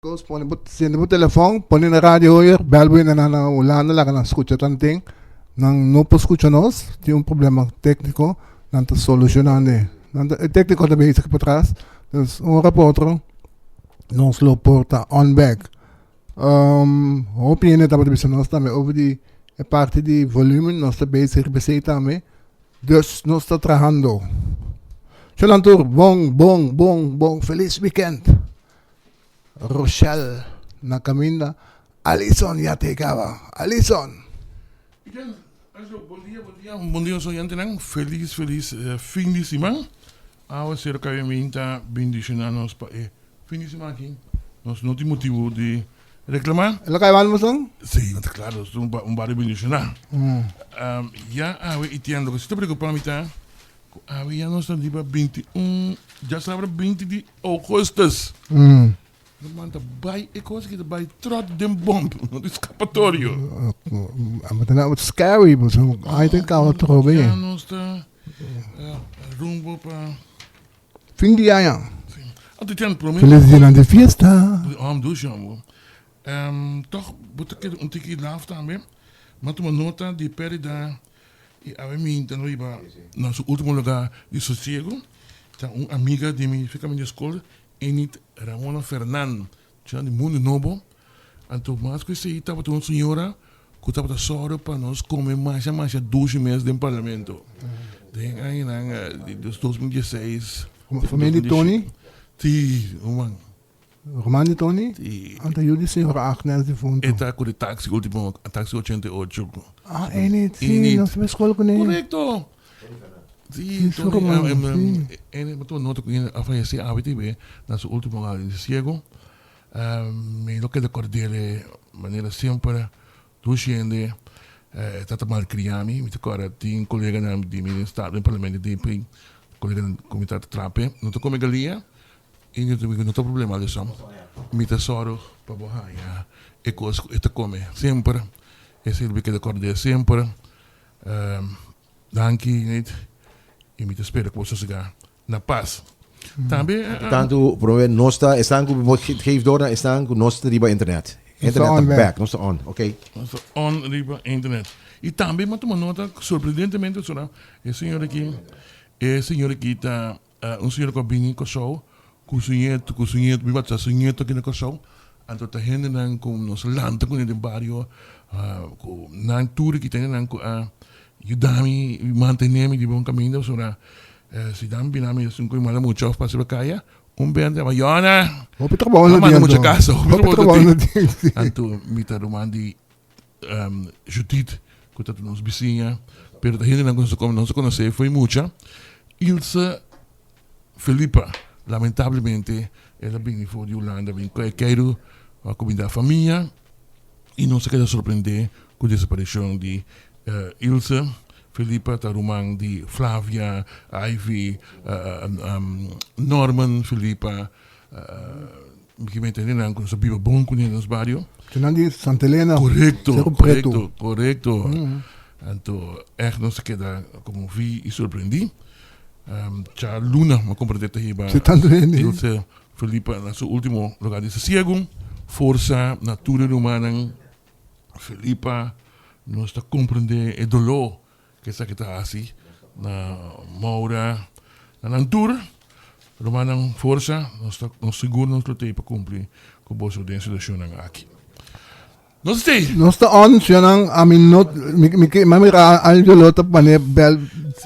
Kos pone bo sende bo telefon, pone na radio hoyer, bel bo hende nan na Hulanda laga nan skucha tanten. Nan no por skucha nos, tin un problema tekniko, nan ta solushonando e. Nan ta, e tekniko ta bezig patras, dus un ora pa otro nos lo por ta on back. Um, hopi hende tabata bisa nos tambe over di e parti di volumen, nos ta bezig riba esei tambe. Dus nos ta trahando. Shalom tur, bon, bon, bon, bon, felis weekend. Rochelle na caminda Alison ya te caba Alison. Bien, Angelo, bon dia, bon dia, bon dia nos oyentenan. Feliz, feliz fin di siman. Awe Sero Cayomin ta bendiciona nos pa e fin di siman aki. Nos no tin motibo di reclama. E lo cay banda boso? Si, ta claro, nos ta un bario bendiciona. Ya awe itian loke si ta preocupa mi ta Ku awe ya nos ta riba 21, djasabra 20 di ougùstùs. Ruman ta bai e kos aki ta bai tròt den bòm, no tin skapatorio. Abo ta na scary, pasobra ai ta kaba trobe. Ya nos ta rumbo pa. Fin di aña. Si. Anto Etienne, prome. Felis dianan di fiesta. Hòm dushi hòm. Tòg bo ta keda un tiki laf tambe. Mi a tuma nota di pèrdida I awe mi ta no riba na su ultimo lugar di sosiego ta un amiga di mi cerca mi di scol Enid Ramona Fernan dja di Mundo Nobo anto mas cu esey tabata un señora cu tabata sòru pa nos come masha masha dushi mes den parlamento den añanan di 2016. Familia di Tony? Si, ruman. Ruman di Tony? Si. Anta yu di señora Agnes difunto. E ta cu di taxi ultimo, taxi 88. Ah, Enid, si, nos ta school cu ne. Correcto. Si, Tony, Enid, mi tuma nota cu Enid a fallece awe tambe na su ultimo lugar di sosiego. Mi lo keda cordele manera semper dushi hende e tata malcria mi, mi ta corda tin coleganan di mi den stad den parlamento di coleganan cu mi tata trape, no ta come galia. I mi ta bisa, No ta problema, Alison. Mi ta sòru pa bo haña e kos ku e ta kome semper. E sirbi keda kòrd'é semper. Danki, Nate. I mi ta spera ku bo sosegá na pas. Tambe. Tantu, promé nos ta esnan ku bo geef door na esnan ku nos ta riba internet. Internet ta back, nos ta on, ok. Nos ta on riba internet. I tambe mi a tuma nota, sorprendentemente, e señor aki, e señor aki ta. Un señor ku a bini Kòrsou ku su ñetu, ku su ñetu, mi batisa su ñetu aki na Kòrsou, anto ta hendenan ku nos lanta kuné den bario, ku nan tur aki ta hendenan ku a yuda mi i mantené mi riba un kaminda pasobra si nan bira mi esun ku mi manda mucha òf pasa riba kaya, un bende a bai yòna! Hopi trabou no manda mucha kasa, hopi trabou no tin. Anto mi ta ruman di Judith ku ta nos bisiña pero ta hendenan ku nos a konosé fo'i mucha. Ilse Felipa lamentablemente el a bini for di Hulanda bin keiru pa kuminda famia i nos a keda sorprendé ku desaparishon di Ilse Felipa ta ruman di Flavia, Ivy, Norman Felipa. Mi ke mete hendenan ku nos a biba bon kuné den nos bario. Hendenan di Santa Elena. Korekto, Cerro Preto. korekto, korekto. Anto ègt nos a keda konmoví i sorprendí. Cha luna mi a komprendé ta hiba Si tantu hende. Ilse Felipa na su último lugar di sosiegu. Forsa na tur e rumannan Felipa. Nos ta komprendé e doló Ke esaki ta hasi na Maura, na nan tur. Rumannan forsa, nos ta nos sigur nos lo tei pa kumpli ku boso den situacionnan aki. Nos ta tei! Nos ta on, señornan, ami no, mi, mi ke, mi mira Angelo lo ta mane bel,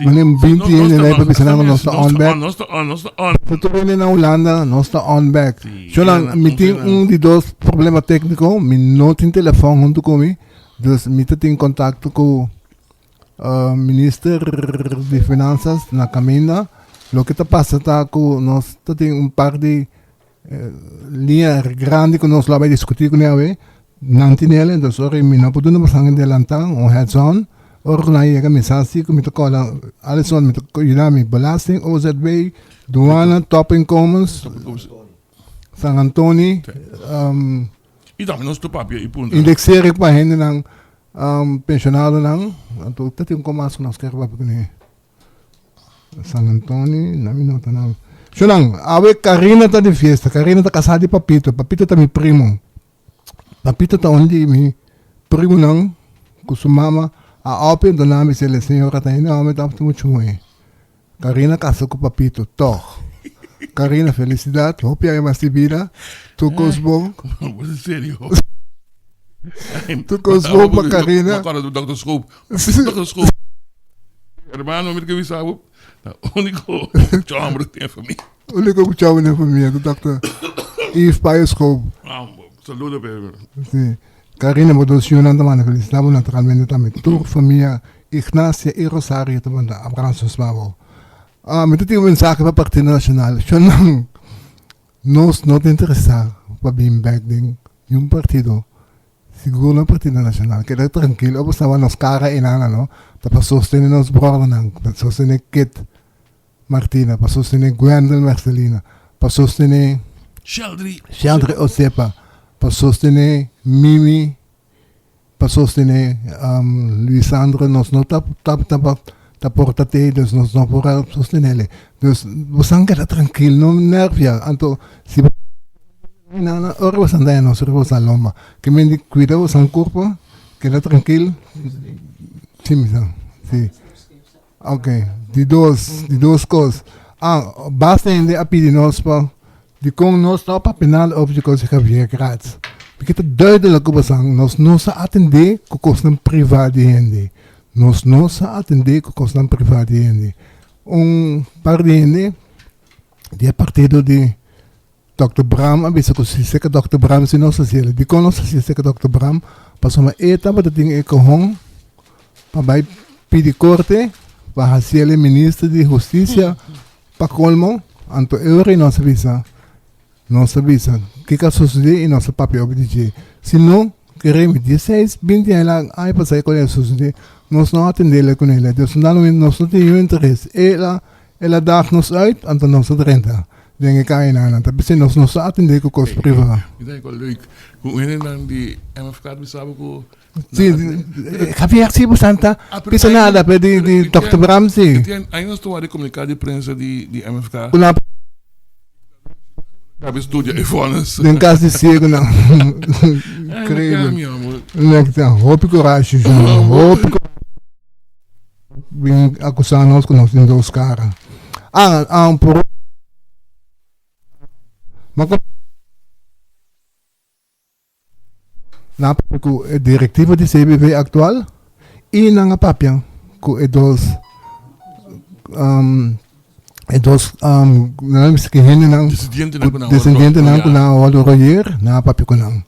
mane 20 hende na pa bisa nan nos ta on back. Nos ta on, nos ta on. Pa tur hende na Hulanda, nos ta on back. Señornan, mi tin un di dos problema técnico, mi no tin telefon hunto ku mi, dus mi ta tin contacto ku Minister di Finanzas na caminda. Loke ta pasa ta cu nos ta tin un par di liña grandi cu nos lo a bay discuti cune awe. Nan tin el, entonces ora mi no por duna boso adelanta un heads on. Ora cu nan yega mi sa si cu mi ta cola Alison mi ta yuda mi belasting, OZB, douane, topinkomens, San Antoni. Y tambe nos ta papia y puntra. Indexering pa hendenan Pensionadonan, anto ta tin un komas ku nos kier papia kuné. San Antoni, na mi nota nan. Shonan, awe Karina ta di fiesta. Karina ta kasá di Papito. Papito ta mi primo. Papito ta un di mi primonan ku su mama a opi anto nan a bisa el, señora ta hende hòmber ta muchu muhé. Karina kasa ku Papito, tòg. Karina, felisidat, hopi aña mas di bida, tur kos bon. Bo ta serio? Tur kos bon pa Karina. Mi acorda di Dòkter Schoop. Dòkter Schoop. Hermano, mi ta ke bisa bo, ta úniko chòmber ku tin den famia. Úniko chòmber den famia ta Dòkter Yves Payo Schoop. Saludo pa e. Si. Karina, bo dos yunan ta manda felisitá bo naturalmente tambe. Tur famia Ignacia i Rosario ta manda abrazos pa bo. Ah, mi ta tin un mensahe pa Partido Nacional. Shonnan, nos no ta interesá pa bin bek den niun partido. Sigur no Partido Nacional. Keda trankil, ora bo staba nos kara einana no, ta pa sostene nos bròdernan, pa sostene Kit Martina, pa sostene Gwendel Mercelina, pa sostene Sheldry. Sheldry Osepa, pa sostene Mimi, pa sostene um, Luisandro, nos no ta, ta, ta, ta porta te, dus nos no por a sostenele. Dus bosan keda trankil, no nervia. Anto, si bo na, na, ora bosan ta nos, ora bosan lomba. Ke men di cuida bosan kurpo, keda trankil. Si, mi sa, si. Ok, di dos, di dos kos. Ah, basta hende a pidi nos pa dikon nos no papia nada over di kos di Javier Gratz. Porque ta duidelijk ku bosan nos no sa atendé ku kosnan privá di hende. Nos no sa atendé ku kosnan privá di hende. Un par di hende di e partido di Dòkter Bram a bisa ku si seka Dòkter Bram si nos hasiel. Dikon nos hasiel seka Dòkter Bram? Pasobra e tabata tin e kohon pa bai pidi korte pa hasiel e minister di hustisia pa kolmo. Anto e ora nos a bisa, nos a bisa kiko a sosodé i nos a papia obi di dje. Si no, keremi dieseis, binti aña largu aña pasá e kos a sosodé, nos no a atendé ku nel. Dus nos no tin niun interes. El a el a daag nos uit, anto nos a drenta. Den e kayanan ta p'esei nos no sa atendé ku kos privá. Mi ta kòrda leuk ku un hendenan di MFK ta bisa bo ku. Si, Javier si bo santa bisa nada pero di di Dòkter Bram si. Ainda nos ta wak di komunikado di prensa di di MFK. Ku nan. Kabe studia e vònes. Den kas di siegunan. Increíble. Hopi kurashi hopi kurashi. Bin akusá nos ku nos tin dos kara. Ah, ah, por Ma ku nan a papia ku e direktiva di CBV aktual i nan a papia ku e dos um, e dos um, nan bisa ki hendenan Desidientenan ku nan a desendientenan ku nan a wòrdu royer, nan a papia ku nan.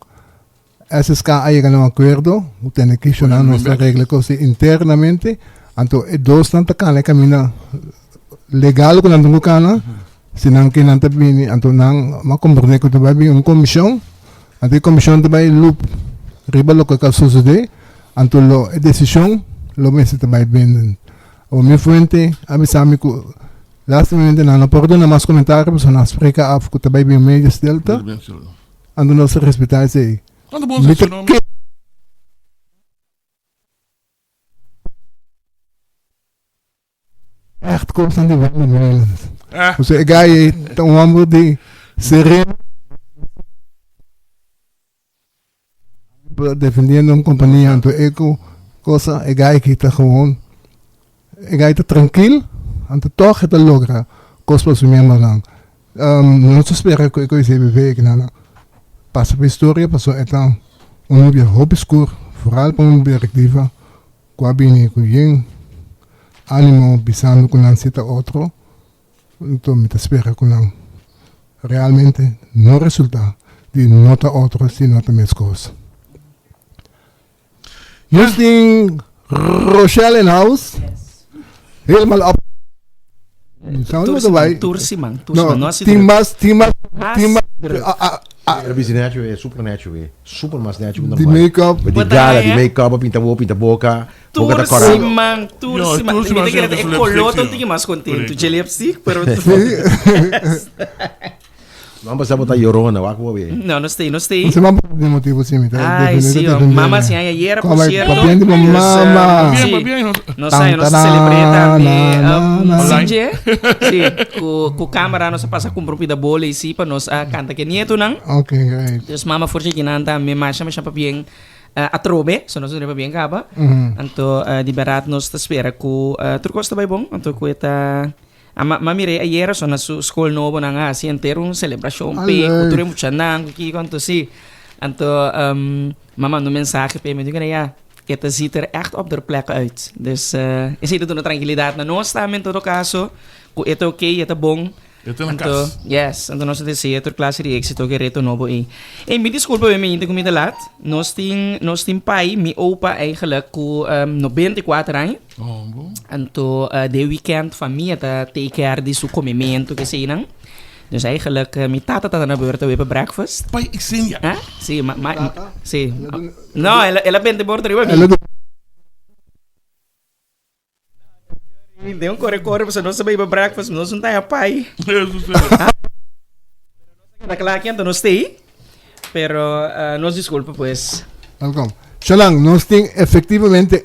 SSK a yega na un akuerdo, ku tene kishonan nos ta regla kos internamente, anto e dosnan ta kana e kaminda legal ku nan tin ku kana, si nan ke nan ta bini, anto nan a komprende ku ta bai bin un komishon, anto e komishon ta bai loop riba loke ku a sosode, anto lo e desishon lo mester ta bai bindend. Awor mi fuente a bisa mi ku lastimamente nan no por duna mas komentario pasobra nan a spreka af ku ta bai bin medio stilte. Anto nos ta respetá esei. Anto bon Mi ta sesi no. ke. Echt kosnan di Wendy Meulens. Eh. Osea e guy ei ta un homber di sereno. Defendiendo un kompania anto e ku kosa e guy aki ta gewoon e guy ta trankil anto tòg e ta logra kos pa su miembronan. Nos ta spera ku e koe CBV kinan pasa pa historia pasobra e ta un nubia hopi skur foral pa un direktiva ku a bini ku yen animo bisando ku nan si ta otro Enton mi ta spera ku nan realmente no resulta di no ta otro sino ta meskos. Nos tin Rochelle in house. Helemaal op. Tur siman, tur siman, tur siman. No, tin mas, tin mas, tin mas. Era busy nechi we, super nechi we. Super mas nechi ku Di normal. make-up. Di gala, di make-up, pinta boka, pinta boka. Boka Tur ta kòrá. siman, tur No, siman. tur Mi siman ta kere siempre e su koló lipstick, ta un sí. tiki mas kontentu. Correcto. Dje lipstick, pero Sí. Siman pasá bo ta yorona, wak bo be. No, no stay, no stay. Siman pasá tin motibu si mi ta Ai, defende, sí, ta defende. Mama si aña ayera, por Kom, cierto. Papia di bo Dus, mama. Bien, sí. bien. Nos aña, nos Tan, celebré tan, tambe. na, na, na. Sinje, sí, ku cámara nos a pasa kumpra un pida bola i sí pa nos a kanta ke nietonan. Ok, great. Dus mama for chikinan tambe masha masha pabien atrobe, so nos a pabien kaba. Anto di bèrdat nos ta spera ku tur kos ta bai bon, anto ku e ta A ma ma mir'é ayera so na su skol nobo nan a hasi henter un selebrashon p'e ku tur e muchanan ku kiko anto si. Anto m'a manda un mensahe p'e mi di kende ya e ta ziet er echt op der plek uit. Dus esei ta duna trankilidat na nos tambe en todo kaso ku e ta oké e ta bon. E ta na Anto kas. yes anto nos ta desea tur klase di éksito ku e reto nobo ei. Ey mi diskulpa mi minti ku mi ta lat. Nos tin nos tin pai mi opa eigenlijk ku 94 aña. Oh, bon. Anto den weekend famia ta take care di su comimento keseinan. Dus eigenlijk mi tata tata na beurt awe pa breakfast. Pai Xenia. Ah, sí, ma, ma, sí. No, el, el a bente bord riba mi. De un corre corre, pasobra nos a bay pa breakfast, nos no ta pai. Keda kla aki anto nos stay. Pero uh, nos disculpa pues. Welkom. Shalang, nos tin efectivamente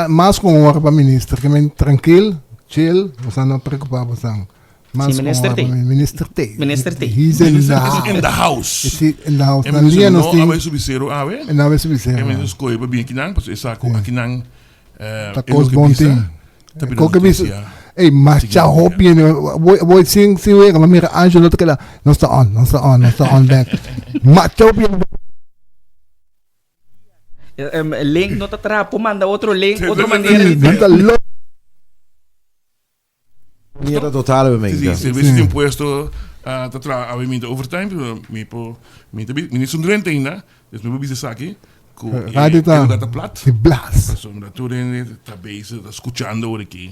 mas con un hora pa minister. Que men tranquil, chill, nos no preocupa bo san. Mas Sí, minister con T. Minister T. Minister T. He's in the Minister is house. in the house. Is he in the house. E Na minister lia nos no tin. awe subicero awe. En awe subicero. E minister scohe pa bien kinan, pasobra e sa ku akinan Ta kos bon tin. Koke bisa, ey, masha hopi hende. Boy, boy, sin, sin wega, ma mira Angelo ta keda, nos ta on, nos ta on, nos ta on back. Masha hopi hende. Link no ta traha, por manda otro link, otro manera di. Nan ta loco. Mierda total be Sí, menga. sí, servicio di impuesto ah, ta traha awe minta overtime, pero mi por mi ta bi- mi ni sun drenta ainda, dus mi por bisa esaki ku e Radio e ta lugar ta plat. di blas. Pasobra tur hende ta bezig, ta skuchando ora aki.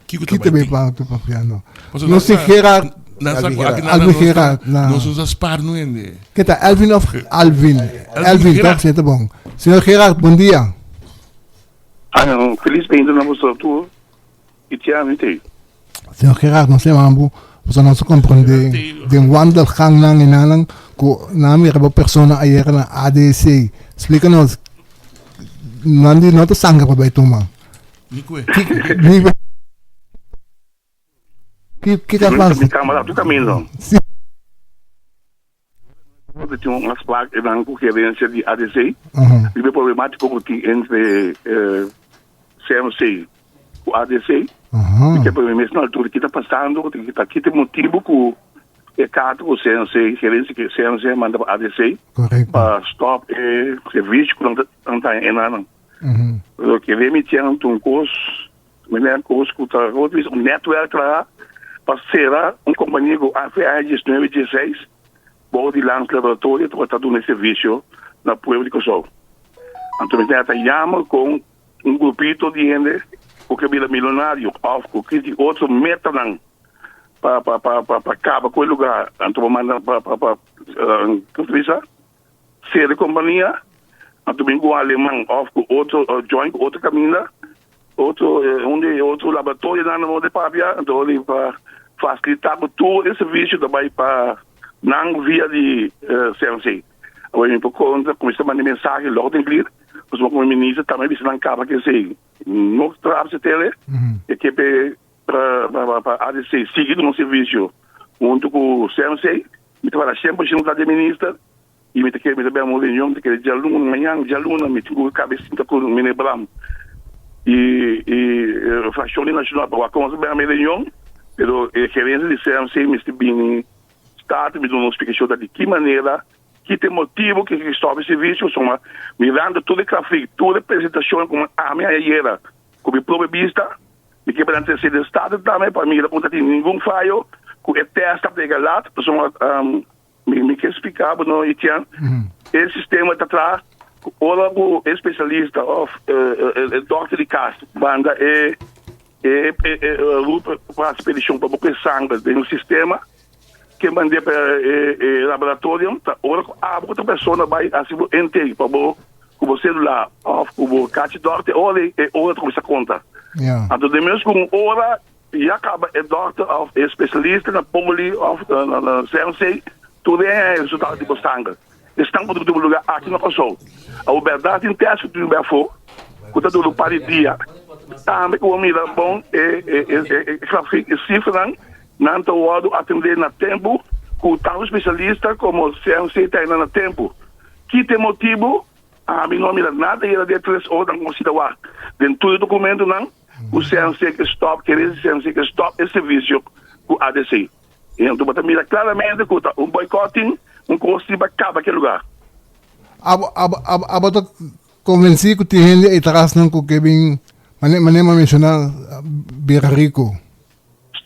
Kiko ta Kita bai be tin? pa tu papiando. Pasobra Nos tin nan sa- Gerard, nan sa Alvin ku aki Gerard. nan Alvin nos ta- Gerard, na- nos usa spaar nu hende. Ke ta Elvin of Alvin? Elvin, Gerard. toch? Sí, ta bon. Señor Gerard, bon dia. Ah, feliz bem na boso tur. I tia mi te. Señor Gerard, nos yama bo pasobra nos a comprende den wandelgangnan y nannan cu nan a mira bo persona ayer na ADC. Splica nos, nan di no ta sangre pa bay tuma. Ni cue. Ni Ki ki ta pasa? Mi camera tu camino. Si. Nos tin un afspraak enan ku gerencia di ADC riba e problemático ku tin entre CMC ku ADC. Mi ke pone mes na altura ki ta pasando, ki ta ki ta e motibu ku e karta ku CMC, gerencia di CMC a manda pa ADC pa stop e servicio ku nan ta haña enanan. Loke mi tin un kos Meneer Koos ku ta un netwerk traha pa sera un kompania ku a fe aña diesnuebe diesseis bou di Lans Laboratorio tabata duna e servisio na pueblo di Kòrsou. Anto mester ta yama kon un grupito di hende ku ke bira milonario òf ku ke tin otro metanan pa pa pa pa kaba ku e lugar anto bo manda pa pa pa kon ta bisa sera e kompania anto bin ku un aleman òf ku otro join ku otro kaminda Otro un di otro laboratorionan na Monte Papia, anto di pa facilita cu tur e servicio ta bay pa nan via di CMC. Awor mi por conta, cuminsa manda mensahe loud and clear, pasobra como minister tambe bisa nan caba cu esey. No traha tele, e ke pa ADC sigui duna un servicio hunto cu CMC, mi ta para 100% tras di e minister. I mi ta kere mi ta bèn un reunion, mi ta kere djaluna, mañan djaluna mi tin ku kabe sinta ku Meneer Bram i i frakshon di Nashonal pa wak kon nos ta bèn e reunion, pero e gerensia di CMC mester bini Staten mi duna un splikashon ta di ki manera, ki ta e motibu ku e stòp e servisio, pasobra mirando tur e grafik, tur e presentashon ku ami a yera ku mi propio bista, mi ke pa nan trese den Staten tambe pa mira ku no ta tin ningun fayo ku e tèst ta pega lat, pasobra. Mi ke splika bo no Etienne, e sistema ta traha ku ora ku e spesialista òf e dòkter di kas manda e e ruta pa hasi pedishon pa bo ku e sanger den un sistema ke mand'é pa e laboratorio ta ora ku abo ku ta persona bai hasi bo intake pa bo ku bo selular òf ku bo kachi dòkter ora e ora ta kuminsá konta. Anto den mes ku un ora Ya caba e dokter of e specialista na poli of na CMC. Tur e resultado di bo sanger. Esnan ku ta tuma luga aki na Kòrsou. Awor bèrdat tin tèst ku tin bèfó ku ta dura un par di dia. Tambe ku bo mira bon e grafik, e sifranan, nan ta wòrdu atendé na tempu ku tantu spesialista komo CMC ta na tempu. Ki ta e motibu? Ami no a mira nada yera den e tres oranan ku mi sita wak den tur e dokumentunan ku CMC ke stòp, kere CMC ke stòp e servisio ku ADC. I anto bo ta mira claramente cu ta un boycotting, un cos tin pa caba ki lugar. Abo, abo, abo, abo ta convenci cu tin hende ey trasnan cu ke bin, mane, mane m'a menciona, bira rico?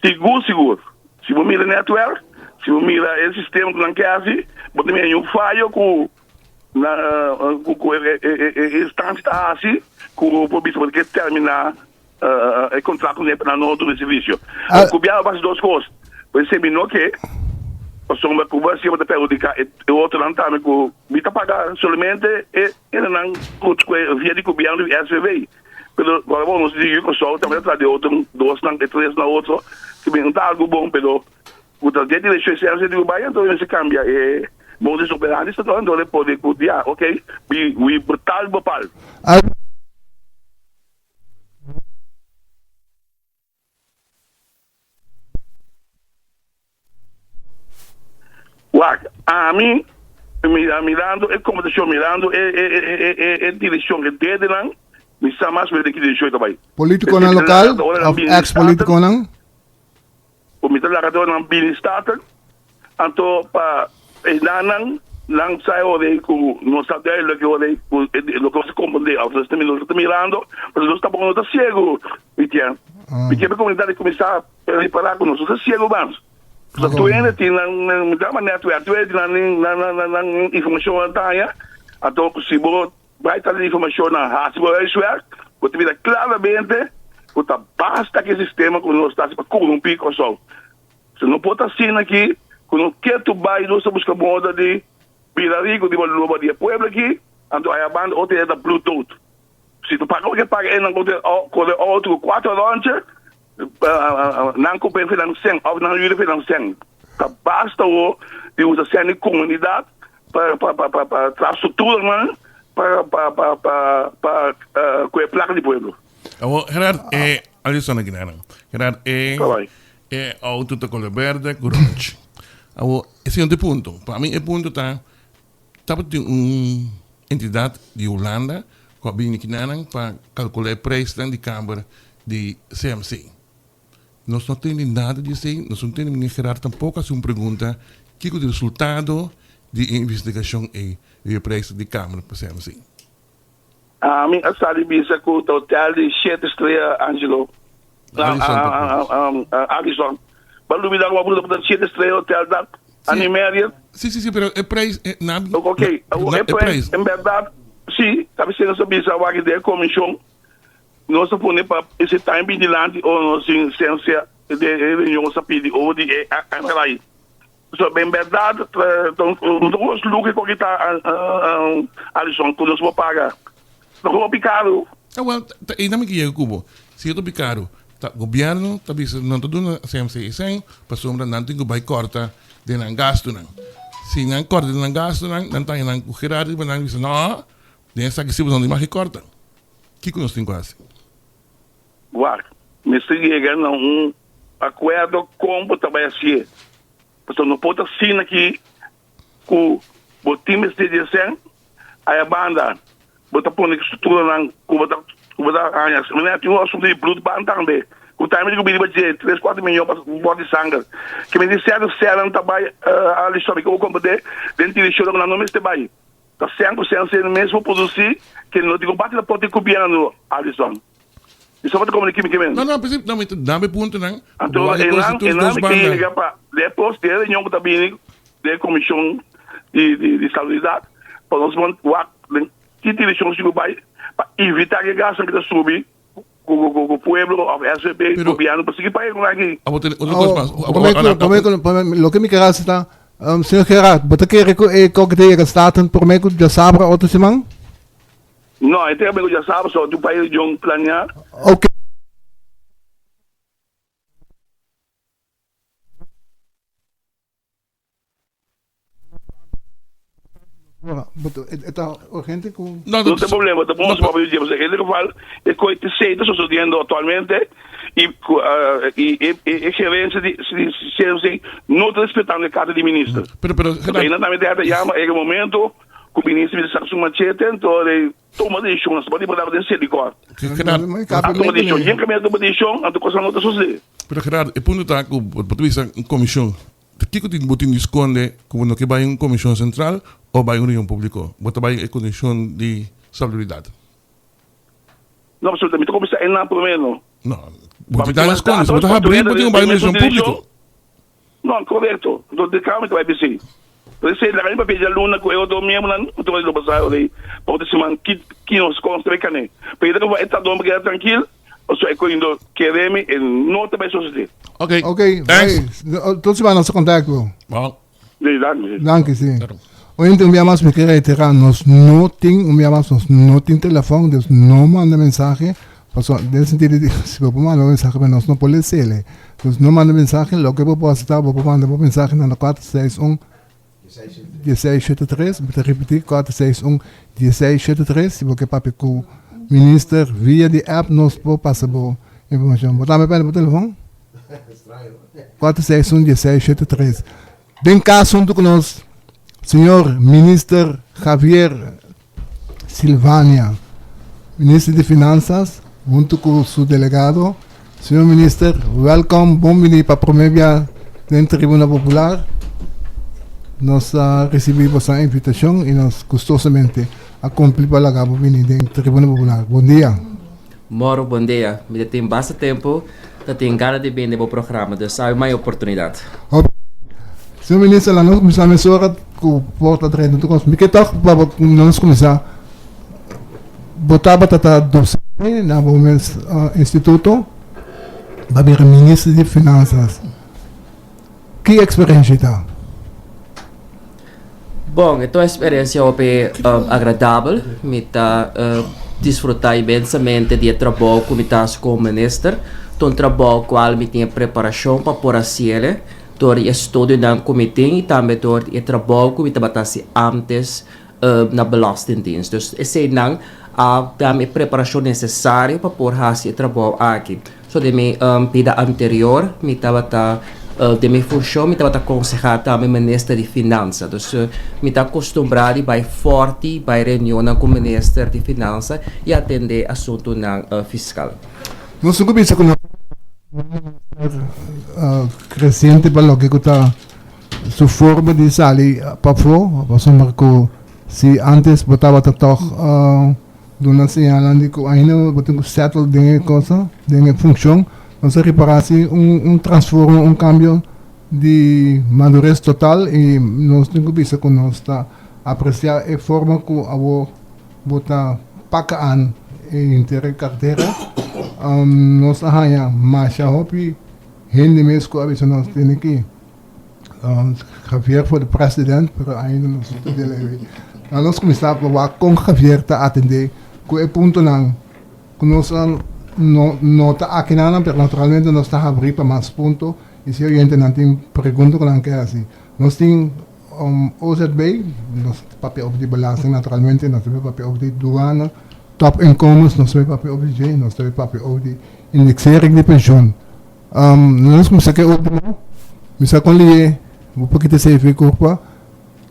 Sigur, sigur. Si bo mira netwerk, si bo mira e sistema cu nan ke haci, bo ta mira un fayo cu na, cu, cu e, e, e, e instancia ta haci cu por bisa bo ta ke termina E kontrato ne pa nan no duna servisio. Ah. Ku biaha basa dos kos. Pues si mi no ke, pasobra ku bo hasié bo ta perhudiká e otronan tambe ku mi ta paga solamente e hendenan ku via di gobièrnu di SVB. Pero ora bo nos di Kòrsou tambe ta traha di otro dosnan e tresnan otro ku mi no ta algu bon pero ku ta den direkshon esensia di bai anto mester kambia e modus operandi anto e pone ku ya okay wi betaal bepaal. Wak, ami, mira, mirando e kombersashon, mirando e, e, e, e, e direkshon, e dedenan, mi sa mas mester ki direkshon e ta bai. Politikonan lokal of ex-politikonan? Ku mi ta laga dor nan bini Staten, anto pa einan nan sa e ora ei ku nos ta duidelijk e ora ei ku loke nos ta komprendé òf nos ta nos ta mirando, pasobra nos tampoko no ta siegu, Mitian. Mi kier pa e komunidat di kuminsá ripará ku nos no ta siegu mas. Pasobra tur hende tin nan nan netwerk, tur hende tin nan nan nan nan informashon nan ta haña, anto si bo Bai ta di informashonnan hasi bo huiswerk, bo ta mira klaramente ku ta basta ki sistema ku nos ta hasi pa korumpí Kòrsou. Si no por ta asina aki ku no ke tur bai nos ta buska moda di bira riku riba loba di e pueblo aki, anto aya banda otro hende ta bloeddood. Si ta paga loke paga e nan kore outo ku kuater ròntje, Nan ku pen finan sen of nan yuda finan sen. Ta basta ho di usa sen di komunidat pa pa pa pa pa traha strukturanan pa pa pa pa pa ku e plaka di pueblo. Awor Gerard e Alison aki nan. Gerard e Kabai. e auto ta color berde ku orange. Awor e siguiente punto. Pa mi e punto ta Tabatin un entidat di Hulanda ku a bini kinanan pa kalkulá e preisnan di kamber di CMC. Nos no tende nada di esei, nos no tende meneer Gerard tampoko hasi un pregunta kiko di resultado di e investigashon ei riba e preisnan di kamber pa CMC. Ami a sa di bisa ku ta hotel di shete strea Angelo. Alisson. Alisson. Ba lubida ku bo ta shete strea hotel dat Annie Marriott. Si si si pero e prijs na Ok, e prijs en berdad si ta bisa nos a bisa wak den e komishon nos a pone pa ese time bin dilanti ora nos tin sensia den e reunion nos a pidi over di e MRI. So en berdad no ta kos luke ku kita Alisson ku nos por paga. Ta hopi karu. Ah wel, ta einan mi ke yega ku bo. Si e ta hopi karu, ta gobièrnu ta bisa nan ta duna CMC e sèn pasobra nan tin ku bai kòrta den nan gastunan. Si nan kòrta den nan gastunan, nan ta haña nan ku Gerard riba nan bisa no, den esaki si bo no tin mas ke kòrta. Kiko nos tin ku hasi? Wak, mester yega na un akuerdo kon bo ta bai hasié. Pasobra no por ta asina ki ku bo tin mester di esèn, aya banda bo ta pone strukturanan ku bo ta ku bo ta haña. Manera tin un asuntu di bloedbank tambe ku tambe tin ku bini riba dje tres kuater miyon pa bòt di sanger. Ke mester sèn sènnan ta bai Alison mi ke bo komprendé den direkshonnan ku nan no mester bai. Ta sèn ku sèn sèn mes bo produsí ke no tin ku bati na pòt di gobièrnu Alison. Mi sa bo ta komprendé kimi ke men. No no p'esei no mi ta dame puntonan ku Anto bo wak e kos enan di tur enan dos mi ke banda. yega pa depos di e reunion ku ta bini den e komishon di di di salubridat pa nos bon wak den ki direkshon si ku bai pa evitá ku e gastunan ki ta subi ku ku ku pueblo òf SVB Pero gobièrnu pa sigui paga ku nan aki. Abo tene otro kos mas. Oh, prome ku prome ku prome loke mi ker hasi ta señor Gerard bo ta kere ku e koke ta yega Staten prome ku djasabra otro siman? No, e ta amigo djasabra so tin un par reunion planea. Ok. E ta urgente ku. No tin problema, ta bon si papia di dje, pasobra en ieder geval e koe esei ta sosodiendo aktualmente i ku i e gerencia di CMC no ta respetando e karta di minister. Pero pero Gerardo. Einan tambe ta yama e momento ku minister mester saka su machete anto e tuma desishon, nos ta por di den Selikor. Gerardo. A tuma desishon, yen kaminda tuma desishon anto kosnan no ta sosode. Pero Gerardo e punto ta ku bo ta bisa un komishon. Ta kiko tin bo tin di skonde ku bo no ke bai un komishon sentral o bai un reunion públiko? Bo ta bai e kondishon di salubridat? No, pasobra mi ta kuminsá einan promé, no. No, bo tin ta skonde. Si bo ta habrí, bo tin ku bai un reunion públiko. No, korekto. Enton di kaba mi ta bai bisí. P'esei laga mi papia djaluna ku e otro miembronan ku ta bai lo pasá ora ei pa otro siman ki ki nos kontra e kané. Pero e ta e ta don pa keda trankil. Pasobra e koindo kere mi e no ta bai sosodé. Ok. Ok, Thanks. bai. Tot siman nos ta kontakto. Bon. Sí, danki. Danki, sí. Oyente, un bia mas mi ke reiterá, nos no tin, un bia mas nos no tin telefòn, dus no manda mensahe, pasobra den sentido di si bo por manda un mensahe pero nos no por lesele. Dus no manda mensahe, loke bo por hasi ta bo por manda bo mensahe na 461 1673, mi ta ripití, 461 1673, si bo ke papia ku minister via di app nos por pasa bo informashon. Bo tambe pèrdè bo telefòn? 461 1673. Den kas huntu ku nos señor minister Javier Silvania, minister di Finansas, huntu ku su delegado. Señor minister, welkom, bon bini pa promé bia den Tribuna Popular. Nos a risibí boso invitashon i nos gustosamente a kumpli pa laga bo bini den Tribuna Popular. Bon dia. Moro, bon dia. Mi ta tin basta tempu ta tin gana di bini den bo programa, dus awe mai oportunidat. Hopi. Señor Minister, laga nos kuminsá mesora ku porta drenta tur kos. Mi ke tòg pa bo nos kuminsá. Bo tabata ta dosente na bo mes instituto, bo a bira Minister di Finansas. Ki eksperensia ta? Bon, e ta un eksperensia hopi agradabel. Mi ta disfrutá inmensamente di e trabou ku mi ta hasi komo minister. Ta un trabou kual mi tin e preparashon pa por hasiel dor di e estudionan ku mi tin i tambe dor di e trabou ku mi tabata hasi ántes na Belastingdienst. Dus eseinan a da mi e preparashon nesesario pa por hasi e trabou aki. So den mi bida anterior mi tabata den mi funshon mi tabata konsehá tambe minister di finansa. Dus mi ta akostumbrá di bai fòrti bai reunionnan ku minister di finansa i atendé asuntunan fiskal. Nos tin ku bisa ku nos kresiente pa loke ku ta su forma di sali pafó, pasobra ku si antes bo tabata tòg duna señalnan di ku ainda bo tin ku settle den e cosa, den e funshon, nos a ripará si un un transforma, un kambio di madures total i nos tin ku bisa ku nos ta apresiá e forma ku awor bo ta paka an e henter e kartera. Nos a haña masha hopi hende mes ku a bisa nos tene ki Javier for the president, pero ainda nos no ta dele. Na nos kuminsá pa wak kon Javier ta atendé ku e puntonan ku nos a no nota akinanan, pero naturalmente nos ta habrí pa mas punto i si oyentenan tin pregunta ku nan ke hasi. Nos tin OZB, nos ta papia over di belasting naturalmente, nos ta papia over di duana, topinkomens, nos ta papia over di dje, nos ta papia over di indexering di penshun. Nos kuminsá ku e último. Mi sa kon lié bo por kita esei fi kurpa.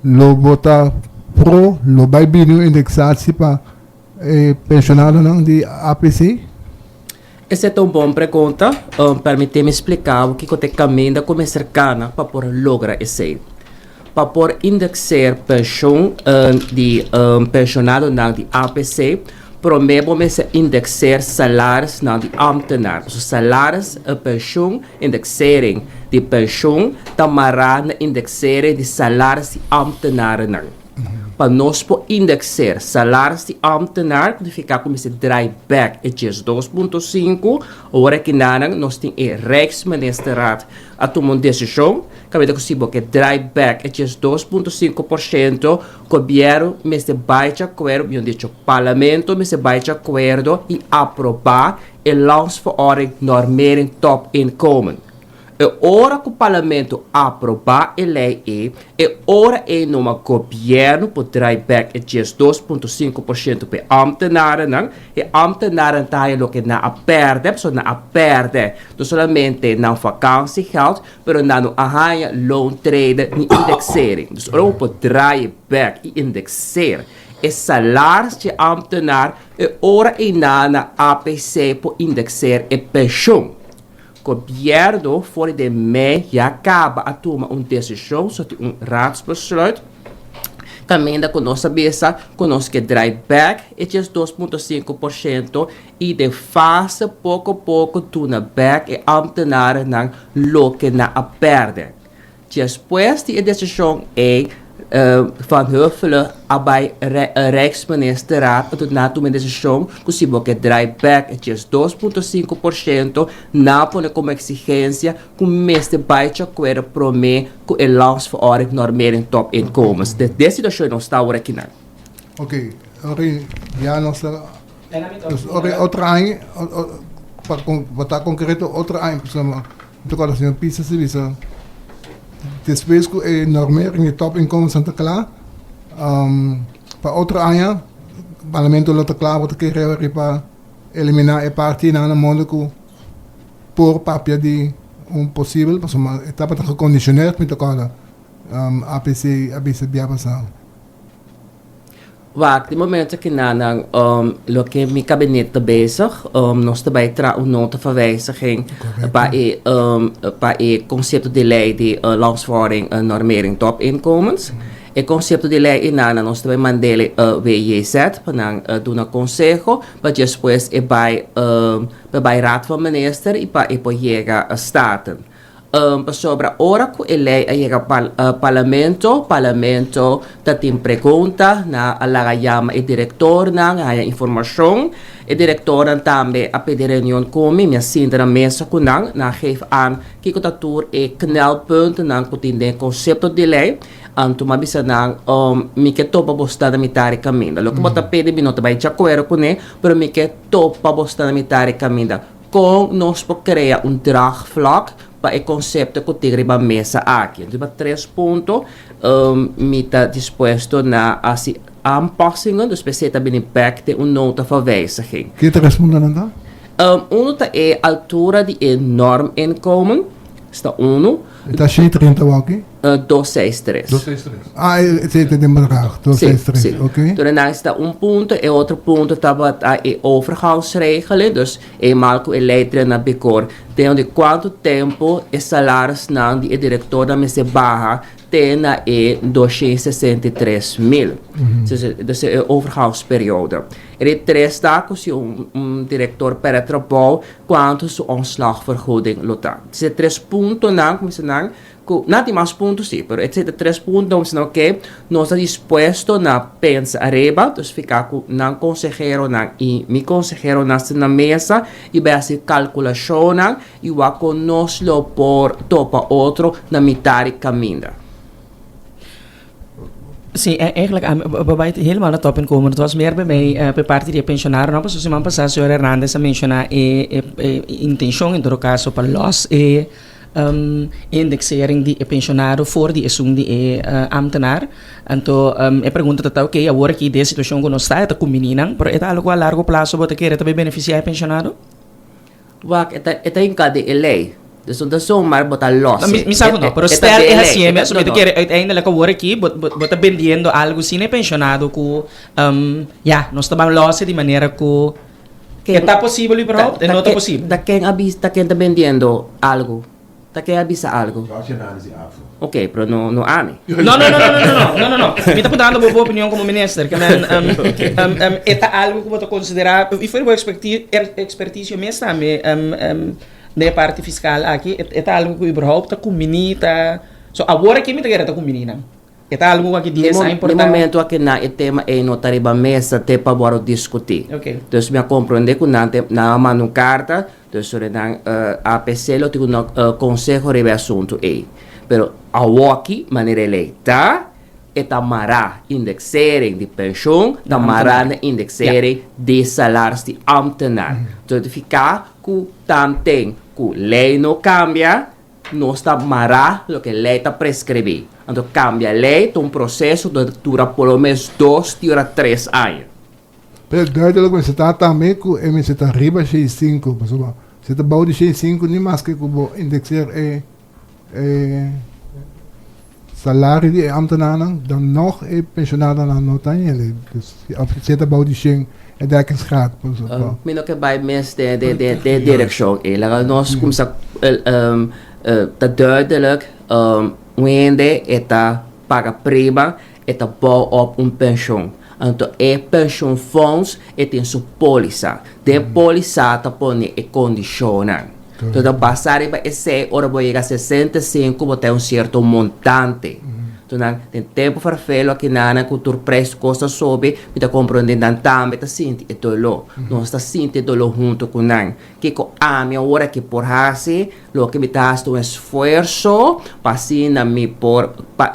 Lo bo ta pro, lo bai bini un indeksatie pa e penshonadonan di APC? Esei ta un bon pregunta. Permití mi splika bo kiko ta e kaminda ku mester kana pa por logra esei. Pa por indekseer penshon di penshonadonan di APC, promé bo mester indekseer salarisnan di ámtenar. Pasobra salaris, penshon, indeksering di penshon ta mará na indeksering di salaris di ámtenarennan. Pa nos por indekseer salaris di ámtenar, ku nifiká ku mester draai bèk e 12.5, ora kinanan nos tin e Rijksministerraad a tuma un desishon Kaminda ku si bo ke draai bek e djes 2.5% gobièrnu mester bai di akuerdo, mihor dicho parlamento mester bai di akuerdo i aprobá e Landsverordening Normering Topinkomen. E ora ku Parlamento aprobá e lei ei, e ora ei numa gobièrnu por drai bèk e 12.5% pa e ámtenarennan. E ámtenaren ta haña loke nan a pèrdè, pasobra nan a pèrdè no solamente nan vakansiegeld, pero nan no a haña loontrede ni indexering. Dus ora bo por drai bèk i indexeer e salaris dje ámtenar, e ora ei nan na APC por indexeer e penshon. Gobierno for di den mei ya caba a tuma un decision so tin un raadsbesluit caminda cu nos a bisa cu nos ke draai back e djes 2.5% y den fase poco poco duna back e ambtenarennan loke nan a perde. Despues di e desishon ei, Van Huffelen a bai Rijksministerraad pa nan tuma e desishon ku si bo ke drai bèk e 12.5% nan a pone komo eksigensia ku mester bai djakuerdo promé ku e Landsverordening Normering Topinkomens. Den e situashon nos ta awor akinan. Ok, ora ya nos ta ora otro aña pa ta konkreto otro aña pasobra Mi ta kòrda señor Pisas a bisa despues ku e normering di topinkomensnan ta kla pa otro aña parlamento lo ta kla bo ta kere riba eliminá e partinan na modo ku por papia di un posibel pasobra e tabata gekondishoneerd mi ta kòrda APC a bisa bia pasá. Wak, di momento ki nan loke mi kabinet ta bezig, nos ta bai traha un nota van wijziging pa e pa e konsepto di lei di Landsverordening Normering Topinkomens. E konsepto di lei einan nos ta bai mand'el WJZ pa nan duna konseho pa despues e bai pa bai Raad van Minister i pa e por yega Staten. Pasobra ora ku e lei a yega parlamento, parlamento ta tin pregunta, nan a laga yama e direktornan, a haña informashon. E direktornan tambe a pidi reunion ku mi, mi a sinta na mesa ku nan, nan a geef aan kiko ta tur e knelpuntennan ku tin den e konsepto di lei. Anto mi a bisa nan, mi ke topa bo sta na mitar di kaminda. Loke bo ta pidi mi no ta bai djakuerdo kuné, pero mi ke topa bo sta na mitar di kaminda. Kon nos por krea un draagvlak pa e konsepto ku tin riba mesa aki? Riba tres punto mi ta dispuesto na hasi aanpassingen, dus p'esei ta bini bèk den un nota van wijziging. Ke tres puntonan ta? Unu ta e altura di e norminkomen, esta unu. E ta 130 wou aki? 263. 263. Ah, e ta den bedrag, 263, Sí, sí. oké. Toen dan is dat un punto. E otro punto tabata e overgangsregeling. Dus eenmaal ku e lei trae na vigor, den di kuantu tempu e salarisnan di e direktornan mester baha te na e 263 mil. Dus, dus e overgangsperiode. E di tres ta ku si un, un direktor perde trabou, kuantu su ontslagvergoeding lo ta. Dus e tres puntonan, ku mi nan, Ku nan tin mas punto si, pero e ta tres punto nos bisa oke, nos ta dispuesto na pensa ariba, dus fika ku nan konseheronan i mi konseheronan sta na mesa i bai hasi kalkulashonnan i wak kon nos lo por topa otro na mitad di kaminda. Sí, eigenlijk we bai helemaal na top inkomen. Het was meer bij mij pe parti di e pensionadonan, pasobra siman pasá señor Hernandez a menshoná e e intencion en todo caso pa los e Indexering di e pensionado for di esun di e ambtenaar. Anto e pregunta ta ta ok, awor aki den e situacion cu nos ta e ta cumbini nan, pero e ta algo cu a largo plazo bo ta kere ta bay beneficia e pensionado? Wak, e ta e ta hinca den e ley. Dus no ta zomaar bo ta los e. Mi sa cu no, pero stel e haciendo eso, mi ta kere uiteindelijk awor aki bo bo ta bendiendo algo sin e pensionado cu ya, nos ta ban los e di manera cu E ta posibel überhaupt? E no ta posibel. Ta ken a bisa, ta ken ta bendiendo algo? Ta ken a bisa algo? George Hernandez di APFO. Ok, pero no, no ami. No, no, no, no, no, no, no, no, no. Mi ta puntrando bo bo opinion como minister. Ke men, um, um, um, e ta algo ku bo ta konsiderá, i for bo eksperti, ekspertisio mes tambe, um, um, den e parti fiskal aki, e ta algo ku überhaupt ta kumbiní, ta, so awor aki mi ta kere ta kumbiní nan. E ta algu ku aki dies a importá. Di momento aki nan e tema ei no ta riba mesa te pa wòrdu diskutí. Dus mi a komprondé ku nan te nan a manda un karta, dus ora nan APC lo tin un konseho riba e asuntu ei. Pero awoki manera e lei ta, e ta mará indexering di penshun, ta mará na indexering di salaris di ámtenar. Entonces ta nifiká ku tanten ku lei no kambia. Nos ta mará loke lei ta preskribí. Anto kambia lei ta un proseso ku ta dura por lo mes dos te ora tres aña. Pero duidelijk mester ta tambe ku e mester ta riba shei sinku, pasobra si ta bou di shei sinku ni maske ku bo indekseer e e salario di e ambtenaarnan, dan nog e penshonadonan no ta hende. Dus of si e ta bou di shen e dekkingsgraad. Mi no ke bai mes den den den den direkshon ei. Laga nos kumsa ta duidelijk un hende e ta paga prima e ta bou op un penshon. Anto e penshonfonds e tin su polisa. Den polisa ta pone e kondishonnan. Enton ta basa riba esei ora bo yega 65 bo ta un sierto montante. Enton nan den tempu ferfelu akinanan ku tur preis kos ta subi mi ta komprende nan tambe ta sinti e doló. Nos ta sinti e doló huntu ku nan. Kiko ami awor aki por hasi? Loke mi ta hasi ta un esfuerso pa asina mi por pa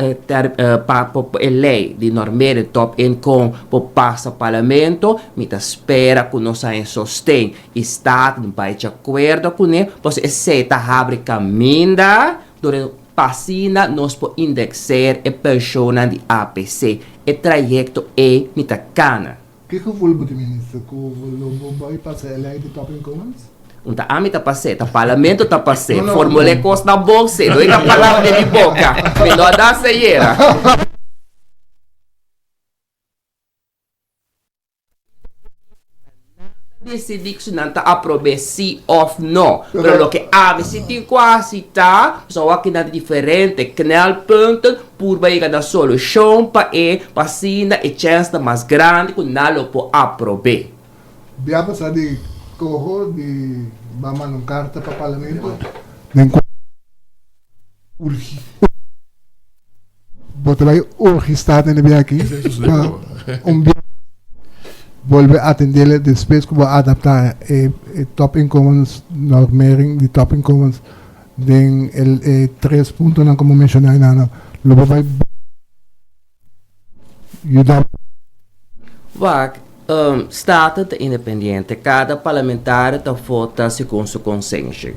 pa e lei di normering topinkomen por pasa parlamento. Mi ta spera ku nos haña sosten i Staten bai di akuerdo kuné, pasobra esei ta habri kaminda dor pa asina nos por indekseer e penshonnan di APC. E trayekto ei mi ta kana. Ki gevoel bo tin minister ku lo bo bai pasa e lei di topinkomens? Un ta ami ta pas'é, ta parlamento ta pas'é. Formul'é kos na bon se, no ta palabra den mi boka. Mi no a da seyera. Decidí si nan ta aprob'é sí òf no. Pero loke ami si tin ku hasi ta, pasobra awor aki nan tin diferente knelpunten, purba yega na solushon pa e, pa asina e chèns ta mas grandi ku nan lo por aprob'é. Bia pasa di koho di ba manda un karta pa parlamento den kua Urgi. Bo ta bai urgi Staten di bia aki pa un bia bolbe atendele despues ku bo a adapta e topinkomens normering di topinkomens den e tres puntonan ku bo menshona einan lo bo bai yuda. Wak, Staten ta independiente, kada parlamentario ta vota segun su konsenshi.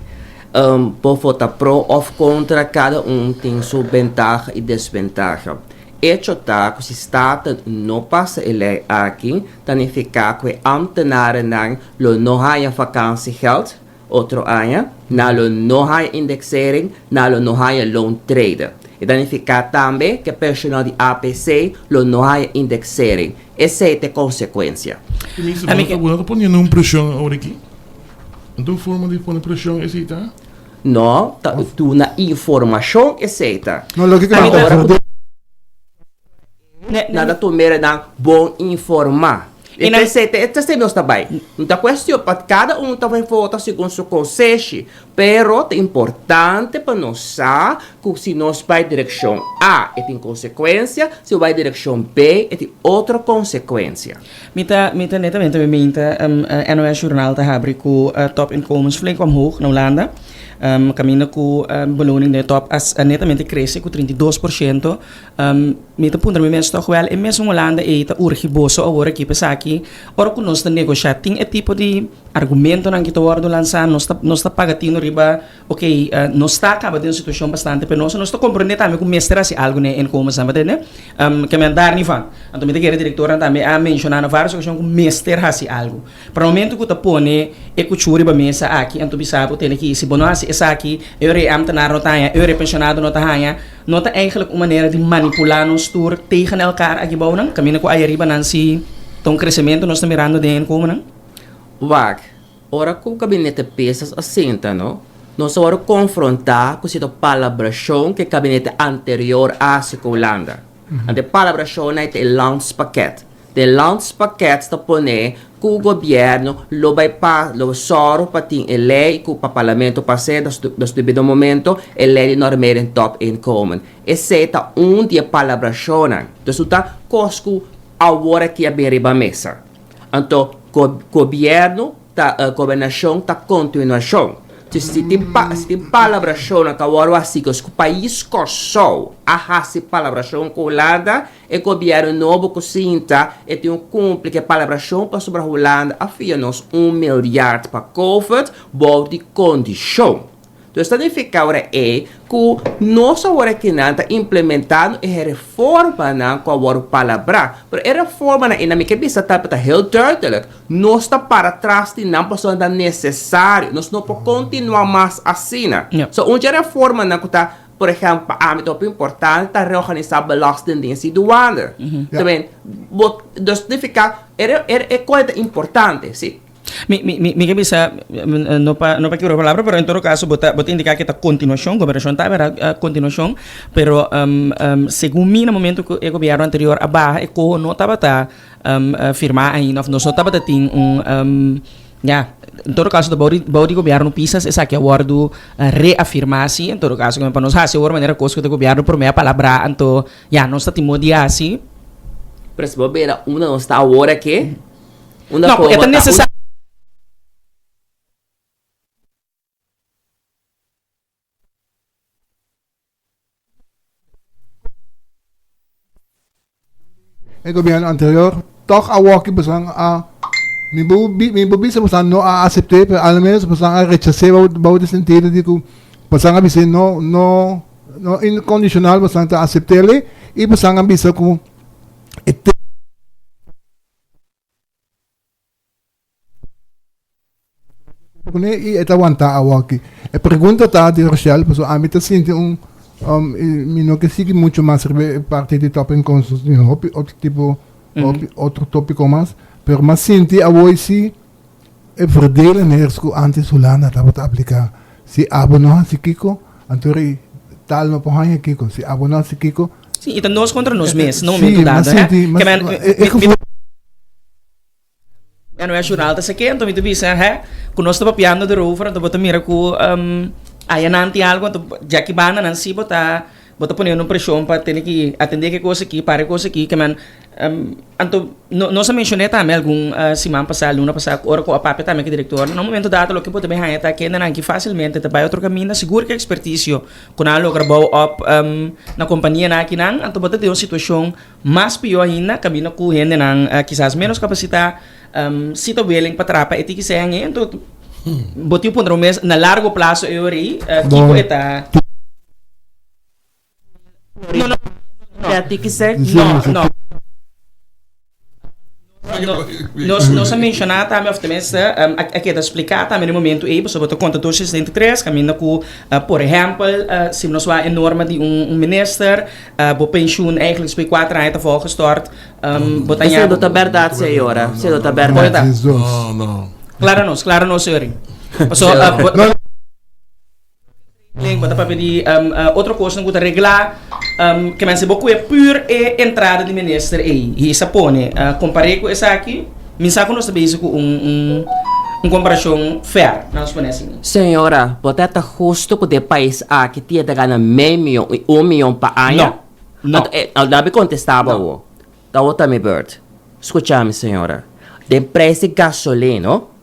Bo vota pro òf kontra, kada un tin su bentaha i desbentaha. Echo ta ku si Staten no pasa e lei aki, ta nifiká ku e ámtenarennan lo no haña vakansiegeld otro aña, nan lo no haña indexering, nan lo no haña loontrede. E ta nifiká tambe ku e personal di APC lo no haña indexering. Esei ta e konsekuensia. Minister, bo no ta, bo no ta poniendo un preshon awor aki? No ta un forma di pone preshon esei ta? No, ta duna informashon esei ta. No, loke ku mi ta ora Nan ta tumera nan bon informá. E ta esei, ta esei nos ta bai. No ta kuestion pa kada un ta bai vota segun su konseshi, pero ta importante pa nos sa ku si nos bai direkshon A e tin konsekuensia, si bo bai direkshon B e tin otro konsekuensia. Mi ta mi ta netamente mi minta NOS Journaal ta habri ku topinkomens flink omhoog na Hulanda. Kaminda ku beloning den e top a netamente krese ku 32%. Mi ta puntra mi mes tòg wèl e mesun Hulanda ei ta urgi boso awor aki pa esaki ora ku nos ta negoshá tin e tipo di argumentonan ki ta wòrdu lansá nos ta nos ta paga tino riba ok nos ta kaba den un situashon bastante penoso nos ta komprondé tambe ku mester hasi algu na e inkomensnan bo ta tende ke men dar ni van anto mi ta kere direktornan tambe a menshoná na vários okashon ku mester hasi algu Pero na momento ku ta pone e kuchú riba mesa aki anto bisa bo tene ki si bo no hasi esaki e ora e ambtenaar no ta haña, e ora e pensionado no ta haña, no ta eigenlijk un manera di manipulá nos tur tegen elkaar aki bounan? Kaminda ku aya riba nan si ta un kresementu nos ta mirando den inkomennan? Wak, ora ku gabinete Pisas a sinta no, nos a wòrdu konfrontá ku sierto palabrashon ku e gabinete anterior a hasi ku Hulanda. Anto e palabrashonnan ei ta e landspakket. De landspakket ta pone ku gobièrnu lo bai pa lo sòru pa tin e lei ku pa parlamento pas'é na su na su debido momento e lei di normering topinkomen. Esei ta un di e palabrashonnan. Dus no ta kos ku awor aki a bin riba mesa. Anto go gobièrnu ta gobernashon ta kontinuashon. Si si tin pa si tin palabrashonnan ku a wòrdu hasi ku pais Kòrsou a hasi palabrashon ku Hulanda E gobièrnu nobo ku sinta e tin un kumpli ku e palabrashon pasobra Hulanda a fia nos un milyard pa Covid bou di kondishon. Dus ta nifiká ora ei ku nos awor akinan ta implementando e reformanan ku a wòrdu palabrá. Pero e reformanan ei, mi ke bisa tambe ta heel duidelijk, nos ta para tras di nan pasobra nan ta nesesario. Nos no por kontinuá mas asina. So un dje reformanan ku ta, por ehèmpel, pa ami ta hopi importante ta reorganisá belastingdienst i douane. Bo, dus nifiká e e kos ei ta importante, si. Mi, mi, mi, mi ke bisa, no pa, no pa kibra palabra, pero en todo caso bo ta, bo ta indica ke ta continuacion, gobernacion ta bera continuacion, pero segun mi na momento ku e gobierno anterior a baha e koho no tabata firma ainda of nos no tabata tin un ya, en todo caso ta bou di, bou di gobierno Pisas esaki a wordu reafirma si, en todo caso pa nos hasi awor manera kos ku ta gobierno prome a palabrá anto ya nos ta tin modo di hasi. Pero si bo bira unda nos ta awor aki. Unda no, e ta necesario. E gobierno anterior toch a woki bosan a mi bo mi bo bisa bosan no a acepte pero al menos bosan a rechase bou de sentido di ku bosan a bisa no no no incondicional bosan ta aceptele y bosan a bisa ku e Kuné i e ta wantá awoki. E pregunta ta di Rochelle, pasobra ami ta sinti un, mi no ke sigui muchu mas riba e parti di topinkomsten, tin hopi otro tipo, hopi otro topiko mas, pero mi a sinti awor si e verdeleners ku antes Hulanda tabata apliká, si abo no hasi kiko, anto rei tal no por haña kiko, si abo no hasi kiko. Sí, i ta nos kontra nos mes na momento dado, hè. Ke men, mi, mi, E no e journal ta seke, anto mi ta bisa, hè, ku nos ta papiando derover, anto bo ta mira ku aya nan tin algo, anto djaki banda nan si bo ta bo ta poniendo un preshon pa tene ki atende ki kos aki, para e kos aki, ke men anto no nos a menshoné tambe algun siman pasá, luna pasá, ora ku a papia tambe ku e direktor, na un momento dado loke bo ta bin haña ta kendenan aki fasilmente ta bai otro kaminda, sigur ku ekspertisio ku nan a logra bou op na kompanianan akinan, anto bo ta den un situashon Mas pió ainda, kaminda ku hendenan kisas ménos kapasitá si ta willing pa traha pa e tiki sèn ei, anto bo tin ku puntra bo mes na largo plaso e ora ei kiko e ta. No, no, no. No, no. Nos, nos a menshoná tambe, òf tenminste, a keda spliká tambe na e momentu ei, pasobra bo ta konta 263, kaminda ku, por ehèmpel, si nos wak e norma di un minister, bo penshun eigenlijk despues di kuater aña ta volgestort, bo ta Esei no ta bèrdat, señora. Esei no ta bèrdat. No, no. Klara nos, klara nos, señor. Pasobra, bo. Bo ta papia di otro kosnan ku ta reglá ke men si bo kue pur e entrada di minister ei i sa pone kompar'é ku esaki mi sa ku nos ta bezig ku un un komparashon fair lanos pone asina. Señora, bo ta ta husto ku den pais aki tin e ta gana mei miyon i un miyon pa aña? No, no. Anto labi kontestá bo awor. Ta awor ta mi beurt. Skucha mi señora, den prijs di gasolin, no?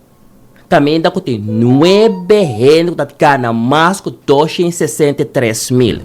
Kaminda ku tin nuebe hende ku ta gana mas ku 263 mil.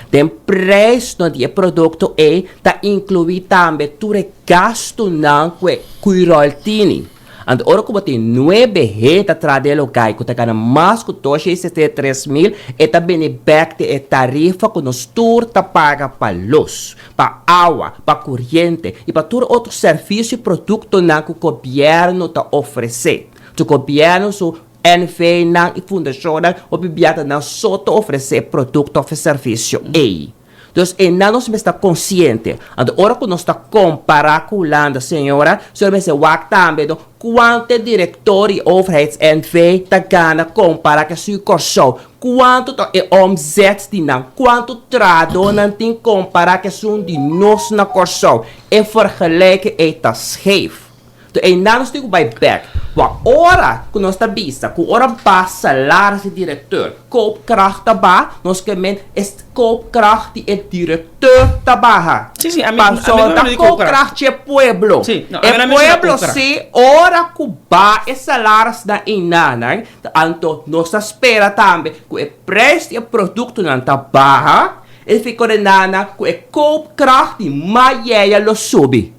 Den preisnan di e produkto ei ta inkluí tambe tur e gastunan ku e kuiròl tini. Anto ora ku bo tin nuebe hende ta traha den e lugá ei ku ta gana mas ku 263 mil, e ta bini bèk den e tarifa ku nos tur ta paga pa lus, pa awa, pa kuriente i pa tur otro servisio i produktonan ku gobièrnu ta ofresé. Su gobièrnu, su NV-nan i fundashonnan hopi bia ta nan so ta ofresé e produkto òf e servisio ei. Dus einan nos mester ta konsiente. Anto ora ku nos ta kompará ku Hulanda, señora, señora mester wak tambe no kuantu e direktor di overheids-NV ta gana kompará ku esun di Kòrsou. Kuantu ta e omzet di nan? Kuantu trahadónan tin kompará ku esun di nos na Kòrsou? E vergelijking ei ta scheef. Enton einan nos tin ku bai bèk. Wak ora ku nos ta bisa ku ora ba salaris di direkteur koopkracht ta baha, nos ke men es koopkracht di e direkteur ta baha. Sí, sí, ami, ami Pasobra no ta di koopkracht. koopkracht dje pueblo. Sí, no, E ami no menciona pueblo koopkracht. sí ora ku ba e salarisnan einanan, Anto nos ta spera tambe ku e prijs di e produktonan ta baha, e fikorenana ku e koopkracht di mayeya lo subi.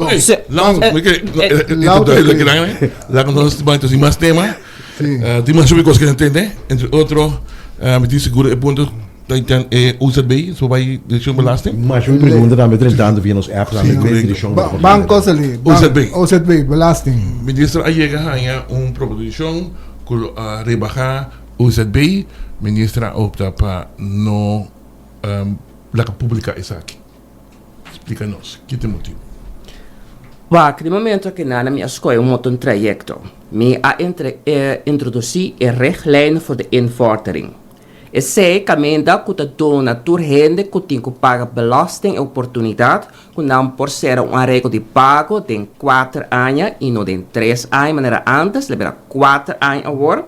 Oké, laat ons, oké, het is duidelijk gedaan, hè. Laat ons bai tot mas tema. Tin mas hopi kos ku nan tende, entre otro mi tin sigur e punto ta inten e OZB, so bai Direkshon Belasting. Mas hopi pregunta tambe drentando via nos app tambe den direkshon. Banko sali, OZB. OZB, belasting. Minister a yega haña un proposishon ku lo a rebaha OZB, minister a opta pa no laga publica esaki. Splica nos, ki ta e motibu? Wak, di momento aki nana mi a scoge un otro trayecto. Mi a entre introduci e richtlijn voor de invordering. Esey caminda cu ta duna tur hende cu tin cu paga belasting e oportunidad cu nan por cera un areglo di pago den cuater aña y no den tres aña manera antes, lo bira cuater aña awor.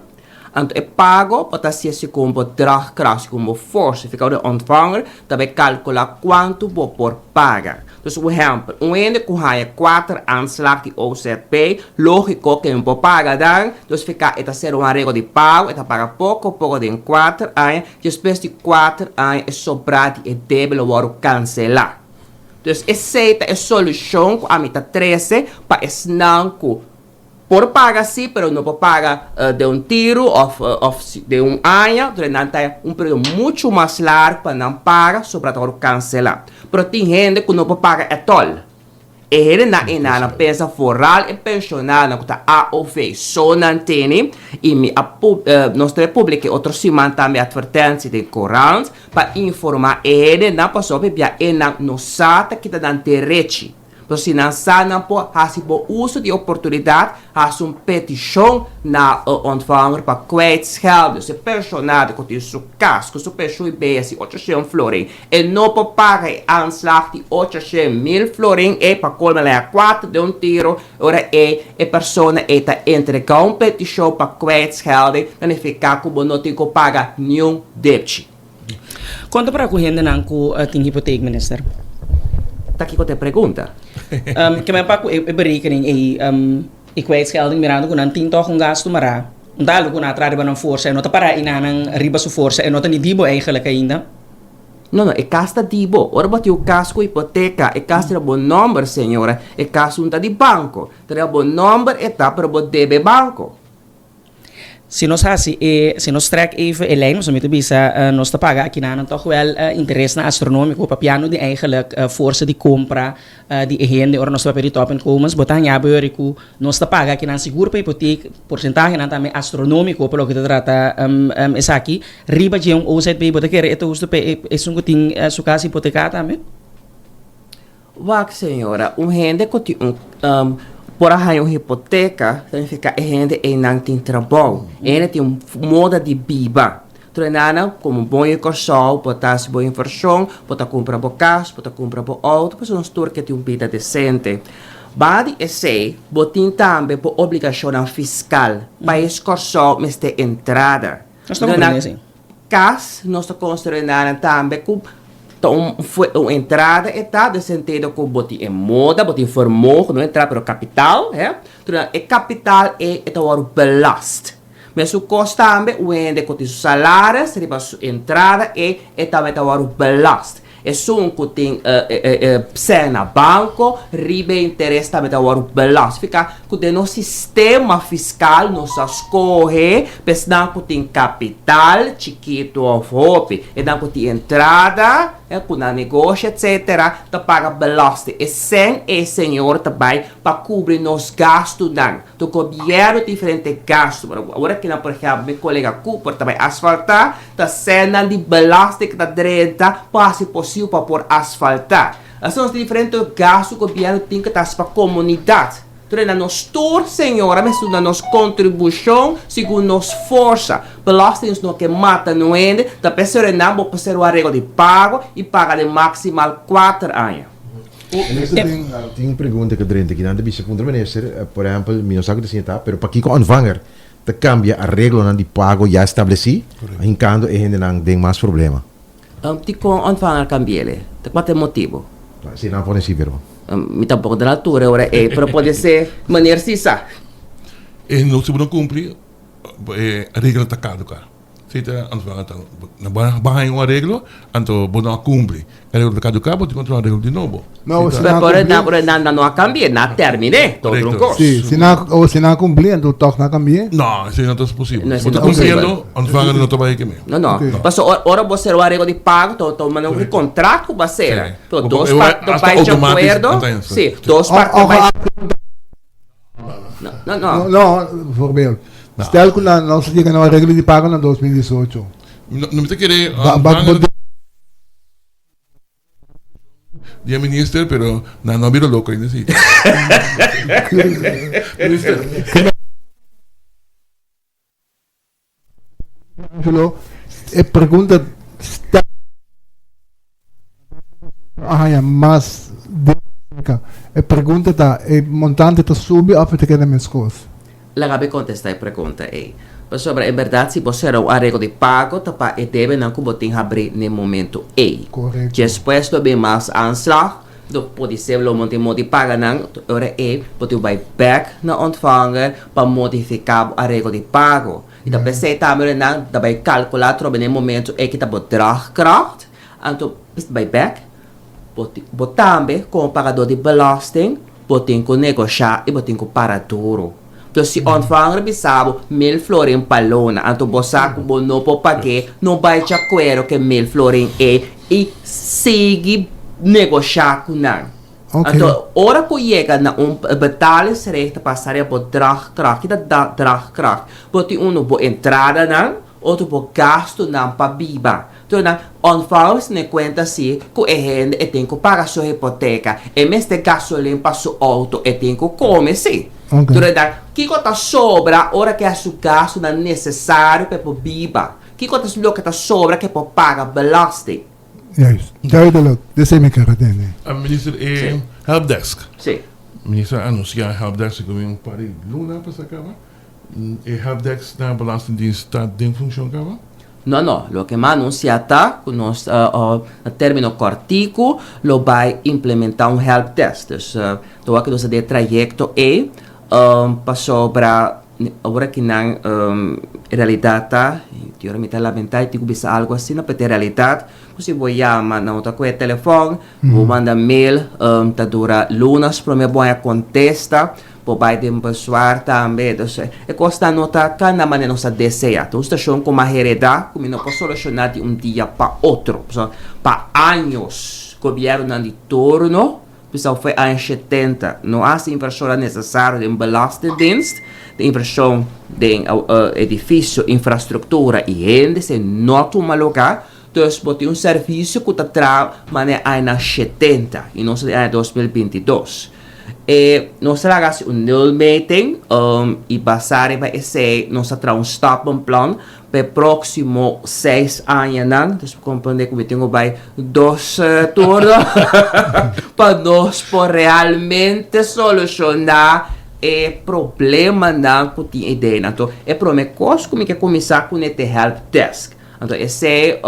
Anto e pago bo ta hacié segun bo draagkracht, segun bo forsa. Fica de ontvanger ta bay calcula cuanto bo por paga. Dus un ehempel, un hende cu haya cuater aanslag di OZB, logico cu e no por paga dan, dus fica e ta hacer un arreglo di pago, e ta paga poco poco den cuater aña, despues di cuater aña e sobra di e debe lo wordo cancela. Dus esey ta e solucion cu ami ta trece pa esnan cu Por paga si, pero no por paga den un tiru of of den un aña, entonces nan ta un periodo mucho mas largo pa nan paga sobra ta wòrdu kanselá. Pero tin hende ku no por paga ètòl. E hendenan einan nan pensa foral e penshonadonan ku ta AOV so nan tene i mi a nos ta publiká e otro siman tambe atvertensia den korant pa informá e hendenan pasobra pabia einan no sa ta kita nan derechi. Pero si nan sa nan por hasi bon uso di e oportunidat, hasi un petishon na e ontvanger pa kwijtschelden. Dus e personado ku tin su kas ku su penshun i bes di ochoshen florin, e no por paga e aanslag di ochoshen mil florin ei pa kolma laya kuater den un tiro, ora ei e persona ei ta entrega un petishon pa kwijtschelding, ta nifiká ku bo no tin ku paga niun depchi. Kon ta para ku hendenan ku tin hipotek, minister? Ta kiko ta e pregunta? Ke men pa ku e berekening ei, e kwijtschelding, mirando ku nan tin tòg un gastu mará. Un ta algu ku nan a traha riba nan forsa, e no ta para einanan riba su forsa, e no ta ni di bo eigenlijk ainda. No, no, e kas ta di bo. Ora bo tin un kas ku hipoteka, e kas ta riba bo nòmber, señora. E kas un ta di banko. Ta riba bo nòmber e ta, pero bo debe banko. Si nos hasi e, si nos trek even e lijn, pasobra mi ta bisa nos ta paga akinanan tòg wèl interesnan astronómiko papiando di eigenlijk forsa di kompra di e hende ora nos ta papia di topinkomens, bo ta haña bo yori ku nos ta paga akinan sigur pa hipotek, porsentahenan tambe astronómiko pa loke ta trata esaki. Riba dje un OZB bo ta kere e ta hustu pa esun ku tin su kas hipoteká tambe? Wak señora, un hende ku tin un por a haña un hipoteka ta nifiká e hende einan tin trabou, e hende tin un moda di biba. Tur e nan komo bon yu Kòrsou bo ta hasi bo invershon, bo ta kumpra bo kas, bo ta kumpra bo outo, pasobra nos tur ke tin un bida desente. Banda di esei bo tin tambe bo obligashonnan fiskal. Pais Kòrsou mester entrada. Nos ta komprende esei. Kas nos ta konstruí nan tambe ku ta un un entrada e ta den sentido ku bo tin e moda, bo tin vermogen, no entrada pero kapital, he. Tur e kapital ei e ta wòrdu belast. Mesun kos tambe un hende ku tin su salaris riba su entrada ei e tambe ta wòrdu belast. Esun ku tin sèn na banko riba e interes tambe ta wòrdu belast. Fika ku den nos sistema fiskal nos a skohe pa esnan ku tin kapital, chikitu òf hopi, esnan ku tin entrada, ku nan negoshi etsetera, ta paga belasting. E sèn ei señor ta bai pa kubri nos gastunan. Tu gobièrnu tin diferente gastu. Awor aki nan por ehèmpel mi kolega Cooper ta bai asfaltá, ta sènnan di belasting ku ta drenta pa hasi posibel pa por asfaltá. Asina nos tin diferente gastu ku gobièrnu tin ku ta hasi pa komunidat. Tur na nos tur, señora, mester duna nos kontribushon segun nos forsa. Belasting no ke mata no hende, ta p'esei nan bo por ser un areglo di pago i paga den maksimal kuater aña. Tin un pregunta ku drenta aki. Nan ta bisa puntra minister, por ehempel, mi no sa ku ta siña ta, pero pakiko ontvanger ta kambia areglonan di pago ya establesí, hinkando e hendenan den mas problema? Dikon ontvanger kambi'el? Ta kua ta e motibu? Si nan pone si, pero. Mi tampoko ta na altura e ora ei, pero pode ser meneer si sa. E no si bo no kumpli, e regla ta kaduká. Si ta ontvanger ta na bo haña un areglo, anto bo no a kumpli. E areglo ta kaduká, bo tin ku traha un areglo di nobo. No, Si si ta. nan Pero a nan, kumpli. pero nan, nan no a kambi'é, nan a terminé, ta otro un Korekto. kos. Si, si nan, o si nan a kumpli, anto tòg nan a kambi'é? No, esei no ta posibel. No, Si esei bo no ta ta posibel. kumpliendo, ontvanger no ta bai kem'é. No, no. Ok. Paso ora, ora bo sera un areglo di pago, ta, ta manda un Korekto. kontrakt ku bo a sera. Si. Pero Bo dos por, parti ta hasta bai di outomatisch, akuerdo. anto eens. Si, dos O, parti ta o, bai. a, No, no, no. no, no, voorbeeld. Stel ku nan, nos a yega na un areglo di pago na 2018. No, no mi ta kere Ba, ba, ontvanger bo, di e minister, pero nan no a bira loko ainda si. Minister. Angelo, e pregunta sta a haña mas acerca. E pregunta ta, e montante ta subi of e ta keda meskos? Laga mi kontestá e pregunta ei. Pasobra en bèrdat si bo sera un areglo di pago ta pa e debenan ku bo tin habrí n'e momentu ei. Korekto. Despues lo bin mas aanslag, lo podisé lo no tin modo di paga nan, ora ei bo tin ku bai bèk na ontvanger pa modifiká bo areglo di pago. I ta p'esei tambe ora nan ta bai kalkulá atrobe n'e momentu ei ki ta bo draagkracht, anto bai bèk. Bo tin, bo tambe komo pagadó di belasting, bo tin ku negoshá i bo tin ku para duru. Dus si ontvanger bisa bo mil florin pa luna, anto bo sa ku bo no por pag'é, no bai djakuerdo ku e mil florin ei i sigui negoshá ku nan. Anto ora ku yega na un betalingsrecht ta pasa riba bo draagkracht. Ki ta draagkracht? Bo tin unu bo entradanan, otro bo gastunan pa biba. Tuna ontvangers ne kuenta si ku e hende e tin ku paga su hipoteka, e mester gasolin pa su outo, e tin ku kome si. Tuna dan, kiko ta sobra ora ke a su gastunan nesesario pa e por biba? Kiko ta loke ta sobra ke e por paga belasting? Juist, duidelijk. Desei mi kere tende. Minister, e helpdesk. Si. Minister a anunsia helpdesk ku un par di luna pasa kaba. E helpdesk na Belastingdienst ta den funshon kaba? No, no. Loke m'a anunsiá ta ku nos na término kòrtiku lo bai implementá un helpdesk. Dus ta wak ku nos ta den e trayekto ei pasobra ora ki nan realidat ta, i ora mi ta lamentá i tin ku bisa algu asina, pero ta e realidat ku si bo yama nan no ta kohe telefòn, bo manda mail ta dura lunas promé bo haña kontesta. Bo bai den bezwaar tambe. Dus e kosnan no ta kana manera nos ta desea. Ta un situashon ku mi a heredá ku mi no por solushoná di un dia pa otro. Pasobra pa años gobièrnunan di turno, bisa for e aña shetenta, no a hasi invershonnan nesesario den belastingdienst, den invershon den edifisio, infrastruktura i hende, esei no a tuma lugá. Dus bo tin un servisio ku ta traha manera añanan shetenta i nos ta den aña 2022. E nos ta laga hasi un nulmeting i basá riba esei nos ta traha un stappenplan pa e próksimo seis añanan. Dus bo komprondé ku mi tin ku bai dos turno pa nos por realmente solushoná e problemanan ku tin ei den. Anto e promé kos ku mi ke kuminsá kuné ta e helpdesk. Anto esei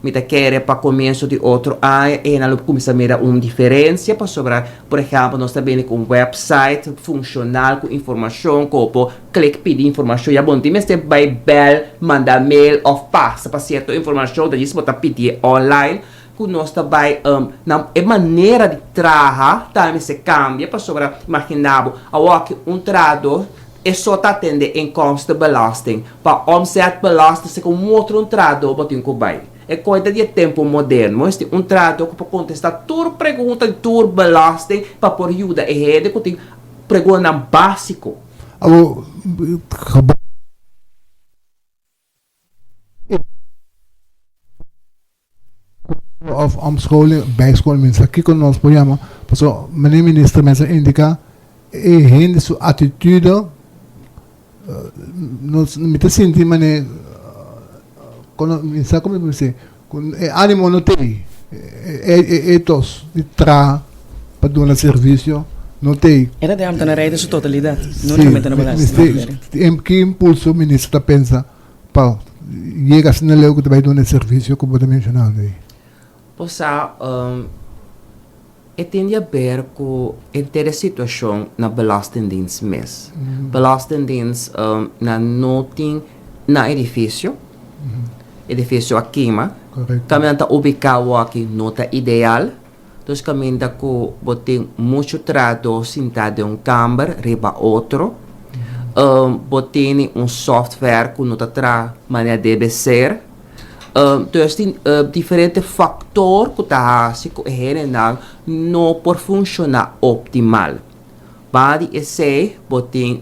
mi ta kere pa komienso di otro aña e nan lo kuminsá mira un diferensia pasobra por ehèmpel nos ta bini ku un wèpsait funshonal ku informashon ku bo por klik pidi informashon ya bo no tin mester bai bèl manda mail òf pasa pa sierto informashon ta djis bo ta pidié online ku nos ta bai na e manera di traha tambe mester kambia pasobra imaginá bo awor un trahadó E so ta atende inkomstenbelasting. Pa omzetbelasting si ku un otro un trahadó bo tin ku bai. E koe ta di e tempu moderno. Mester tin un trahadó ku por kontestá tur pregunta di tur belasting pa por yuda e hende ku tin preguntanan básiko. Awor, of omscholing, bijscholing, mi sa kiko nos por yama, pasobra meneer minister mester indica e hende su atitude, nos, mi ta sinti mane, kono, mi sa como mi por bisa, ku e animo no t'ei, e ethos di traha pa duna servicio no t'ei. E ta den ambtenarij den su totalidad, no únicamente na belasting. Si, ki impulso minister ta pensa Pa yega asina leu ku ta bai duna e servisio ku bo ta menshonando ei. Bo sa, e tin di haber ku henter e situashon na Belastingdienst mes. Belastingdienst nan no tin nan edifisio. edifisio a kima. Kaminda nan ta ubiká awòki no ta ideal. Dus kaminda ku bo tin muchu trahadó sintá den un kamber riba otro. Bo tene un software ku no ta traha manera debe ser. Dus tin diferente faktor ku ta hasi ku e hendenan no por funshoná optimal. Banda di esei bo tin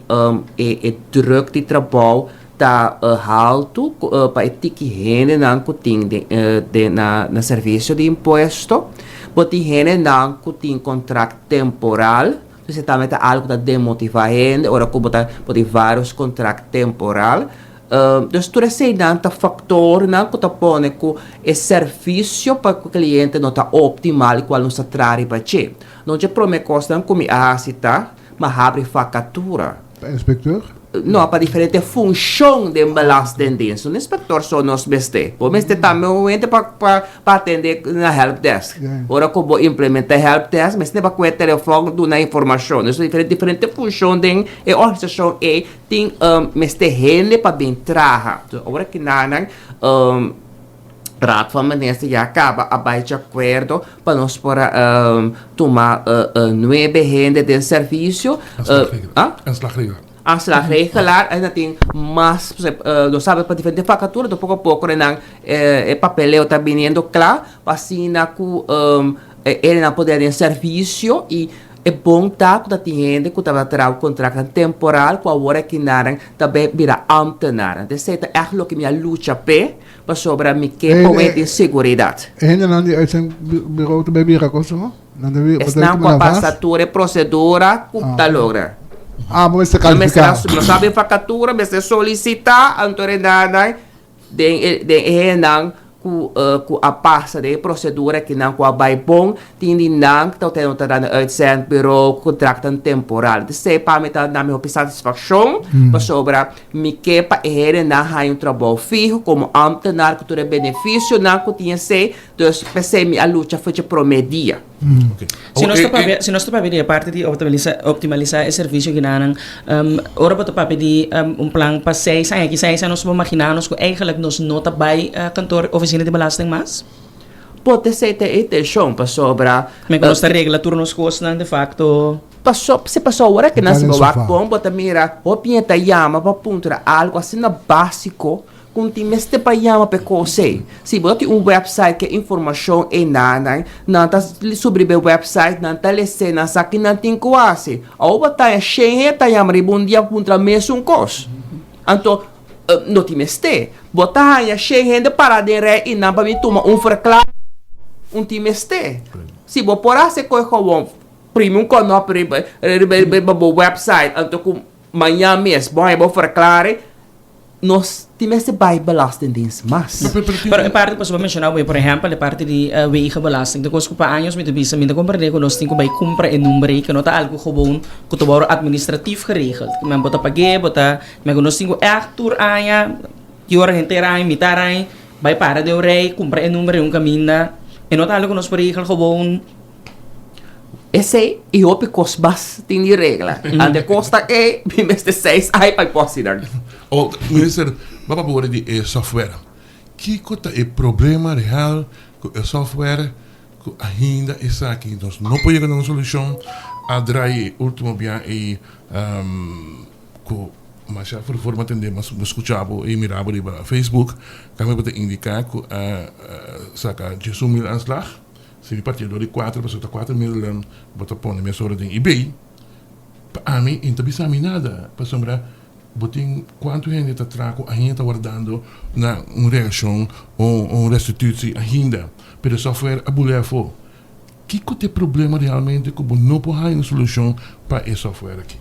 e e druk di trabou ta haltu pa e tiki hendenan ku tin den den na na servisio di impuesto. Bo tin hendenan ku tin kontrakt temporal, dus e tambe ta algu ku ta demotivá hende ora ku bo ta bo tin vários kontrakt temporal. Dus tur eseinan ta faktornan ku ta pone ku e servisio pa ku kliente no ta optimal i kual nos ta traha riba dje. No dje prome kosnan ku mi a hasi ta, mi a habri vakatura. Pa inspektor? No, pa diferente funshon den Belastingdienst. Un inspektor so nos mester. Bo mester tambe un hende pa pa pa atende na helpdesk. Ora ku bo implementa helpdesk, mester pa kue telefòn duna informashon. Dus diferente diferente funshon den e organisashon ei tin mester hende pa bin traha. Ora kinanan Raad van Minister ya caba a bay di acuerdo pa nos por a tuma nuebe hende den servicio. Aanslagregelaar. Aanslagregelaar. Asina tin mas, nos sabe pa diferente vacatura, enton poco a poco nan e papeleo ta biniendo cla pa asina cu e hendenan por den servicio y e bon ta cu ta tin hende cu tabata traha cu contractnan temporal cu awor aki nan ta bay bira ambtenaar. Enton esey ta echt loke mi a lucha p'e. Pasobra mi ke pone tin seguridat. E hendenan di uitzendbureau ta bay bira cosa no? Nan ta bira Esnan ku a pasa tur e prosedura ku ta logra. Ah, bo mester kalifiká. No sabi vakatura, mester solisitá, anto rendanan den e den e hendenan ku ku a pasa den e prosedura kinan ku a bay bon, tin di nan ku ta ta na uitzendbureau ku kontraktonan temporal. Esei pa mi ta na mi hopi satisfakshon pasobra Mi ke pa e hendenan haña un trabou fiho komo ámtenar ku tur e benefisionan ku tin esei, dus p'esei mi a lucha for dje promé dia. Si nos ta papia, si nos ta papia di e parti di optimalisa, optimalisá e servisio kinanan, ora bo ta papia di un plan pa seis aña, ki seis aña nos por maginá nos ku eigenlijk nos no ta bai kantor, ofisina di belasting mas? Por ta esei ta e intenshon, pasobra. Men ku nos ta regla tur nos kosnan de fakto. Paso, si paso ora ke nan si bo wak bon bo ta mira hopi hende ta yama pa puntra algo asina básiko ku no tin mester pa yama pa e kos ei. Si bo ta tin un website ku e informashon einan, nan ta subi riba e website, nan ta les'é, nan sa ki nan tin ku hasi. Awor bo ta haña shen hende ta yama riba un dia pa puntra mesun kos. Anto no tin mester. Bo ta haña shen hende para den rei einan pa bin tuma un verklaring, un tin mester. Si bo por hasi e kos gewoon. Primi un konop riba riba riba bo website anto ku mañan mes bo haña bo verklare nos tin mester bai belastingdienst mas. Pero e parti pasobra bo menshoná bo por ehèmpel e parti di wegenbelasting ta kos ku pa años mi ta bisa mi ta komprendé ku nos tin ku bai kumpra e number ei ku no ta algu gewoon ku ta wòrdu administratief geregeld men bo ta pag'é bo ta men ku nos tin ku ègt tur aña ki ora henter aña mitar aña bai para den un rei kumpra e number ei un kaminda e no ta algu ku nos por regel gewoon. Esei i hopi kos mas tin di regla. Ante e kos ta ei, mi mester seis ai pa e por hasi nan. O, minister, bo a papia ora di e software. Kiko ta e problema real ku e software ku ainda esaki nos no por yega na un solushon? A draai e ultimo bia ei ku masha fervor mi a tende, mi a skucha bo i mira bo riba Facebook, tambe bo ta indiká ku a saka 11.000 aanslag. Si mi partido di kuater pasobra ta 4000 bo ta pone mesora den ebay pa ami e no ta bisa mi nada pasobra bo tin kuantu hende ta traha ku ainda ta wardando na un reakshon o un restitutie ainda pero e software a bule afo kiko ta e problema realmente ku bo no por haya un solushon pa e software aki?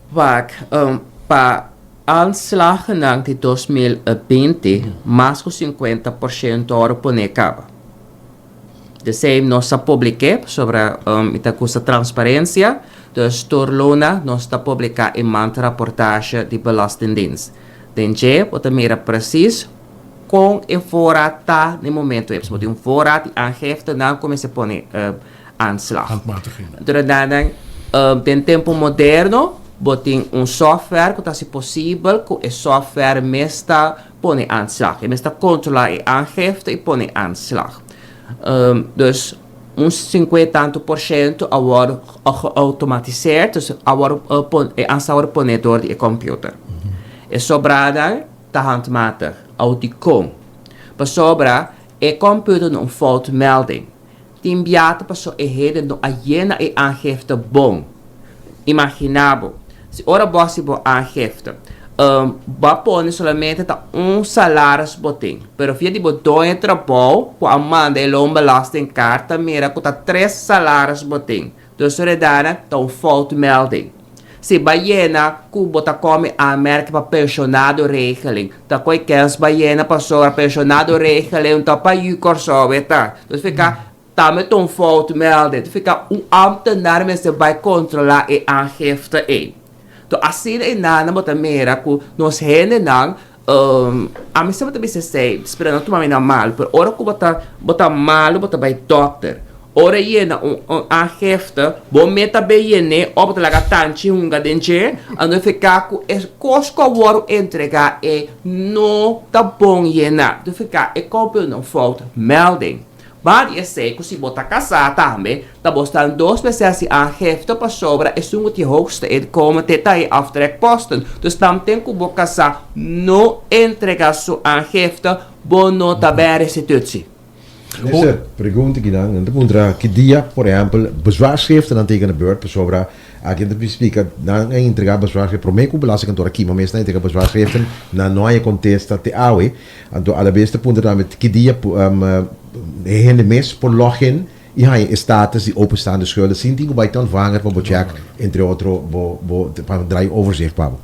Wak, pa aanslagennan di 2020 mas ku 50% ora pone kaba. Desei nos a publik'é pasobra mi ta gusta transparensia, dus tur luna nos ta publiká e maandrapportage di Belastingdienst. Den dje bo ta mira presis kon e voorraad ta na e momento ei. Bo tin un voorraad di aangiftenan ku mester pone aanslag. Handmatiging. Den tempu moderno. Bo tin un software ku ta hasi posibel ku e software mes ta pone aanslag. E mes ta kontrolá e aangifte i pone aanslag. Dus un sinkuenta i tantu por shento a wòrdu geautomatiseerd, dus a wòrdu e aanslag a wòrdu pone dor di e kòmpiuter. E sobranan ta handmatig, oudikon. Pasobra e kòmpiuter no un foutmelding. Tin bia ta paso e hende no a yena e aangifte bon. Imagina bo, si ora bo hasi bo aangifte, bo a pone solamente ta un salaris bo tin, pero via di bo doño di trabou ku a manda e loonbelastingkaart ta mira ku ta tres salaris bo tin. Dus redana ta un foutmelding. Si ba yena ku bo ta kome aanmerking pa pensionado regeling, ta koe kens ba yena pasobra pensionado regeling ta pa yu Kòrsou e ta. Dus fika tambe ta un foutmelding. Ta fika un ambtenaar mester bai kontrolá e aangifte ei. To asina e nana bo ta mira ku nos hendenan ami semper ta bisa esei, spera no tuma mi na mal, pero ora ku bo ta bo ta malu bo ta bai dòkter. Ora yena un un aangifte, bo meta be yen'é òf bo ta laga tanchi hunga den dje, anto e fika ku e kos ku a wòrdu entregá e no ta bon yená. Ta fika e kòmpio na un fout melding. Ba di esei ku si bo ta kasá tambe, ta bo stan dos bes hasi aangifte pasobra esun ku tin hoogste inkomen te ta e aftrekposten. Dus tanten ku bo kasá no entrega su aangifte, bo no ta bai restitutie. Minister, pregunta kinan, nan ta puntra ki dia, por ehempel, bezwaarschriftennan teken de beurt pasobra aki nan ta splika nan a entrega bezwaarschrift prome ku belastingkantoor a kima mes nan a entrega bezwaarschriften, nan no haña kontesta te awe. Anto alabes ta puntra tambe ki dia e hende mes por log in i haña e status di openstaande schulden sin tin ku bai te ontvanger pa bo check entre otro bo bo pa draai overzicht pa bo.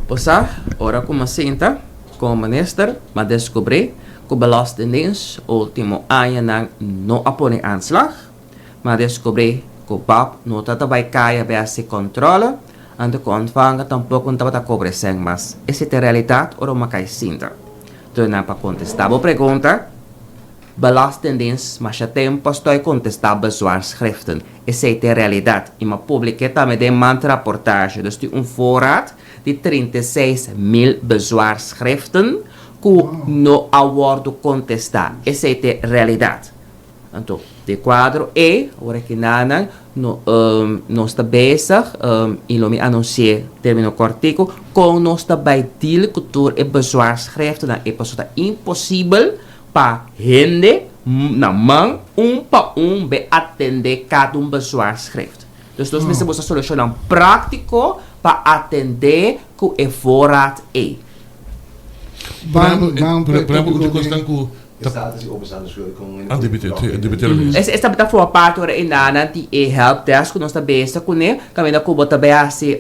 Bo sa, ora ku mi sinta komo minister, mi a deskubrí ku Belastingdienst ultimo añanan no a pone aanslag. Mi a deskubrí ku bab no ta ta bai kaya bai hasi kòntròle, anto ku ontvanger tampoko no tabata kobra e sèn mas. Esei ta e realidat ora bo kai sinta. Duna pa kontestá bo pregunta, Belastingdienst masha tempu a stòi kontestá bezwaarschriften. Esei ta e realidat i mi a publik'é tambe den maandrapportage. Dus tin un voorraad di 36.000 bezwaarschriften ku no a wòrdu kontestá. Esei ta e realidat. Anto, di kuadro e, ora ki nanan, no, nos ta bezig, i lo mi anunsi'é término kòrtiku, kon nos ta bai deal ku tur e bezwaarschriftennan ei, pasobra ta imposibel pa hende na man un pa un bai atendé kada un bezwaarschrift. Dus nos mester buska solushonnan práktiko pa atendé ku e voorraad ei. Por ehempel, un di kosnan ku Esta ta forma parti ora e nanan di e helpdesk ku nos ta beza kuné, kaminda ku bo ta bai hasi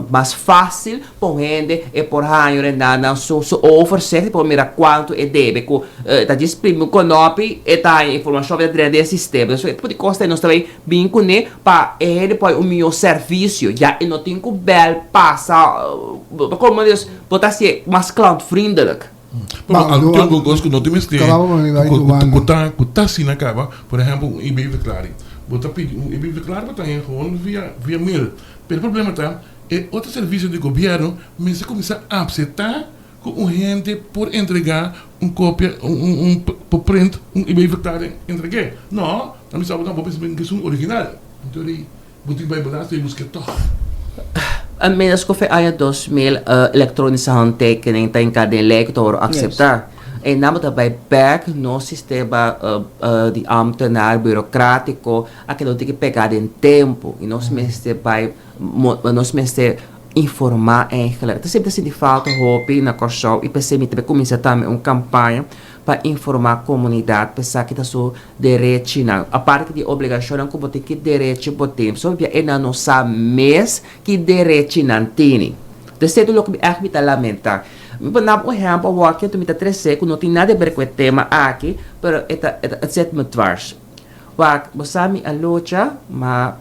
mas fásil pa un hende e por haña ora e nanan su su overzicht, e por mira kuantu e debe ku ta djis primi un konopi e ta haña informashon ta drenta den e sistema. Entonces e tipo di kos ta nos ta bai bin kuné pa e hende por haña un mihó servisio, ya e no tin ku bèl pasa, komo dios bo ta hasié mas klantvriendelijk. Pero algun tin cos cu no tin mester cu ta cu ta asina caba, por ehempel un IB verklaring. Bo ta pidi un IB verklaring bo ta haña gewoon via via mail. Pero e problema ta e otro servicio di gobierno mester cuminsa acepta cu un hende por entrega un copia un un un por print un IB verklaring entregue. No, nan bisa bo no bo mester bini esun original. Enton di. Bo tin bai belasting i busk'é tòg. Inmiddels ku fe aña 2000 elektronische handtekening ta hinká den lei ku ta wòrdu akseptá. E nan bo ta bai bèk nos sistema di ámtenar burokratico a keda un tiki pegá den tempu i nos mester bai nos mester informá eigenlijk. Ta siempre ta sinti falta hopi na Kòrsou i p'esei mi ta bai kuminsá tambe un kampaña pa informá komunidat pa esaki ta su derechinan. Aparte di obligashonnan ku bo tin, ki derechi bo tin? Pasobra bia e nan no sa mes ki derechi nan tini. Entonces esei ta loke mi ègt mi ta lamentá. Mi por naba un ehèmpel awor ki mi ta tresé ku no tin nada di ber ku e tema aki, pero e ta het zit me dwars. Wak, bo sa mi a lucha ma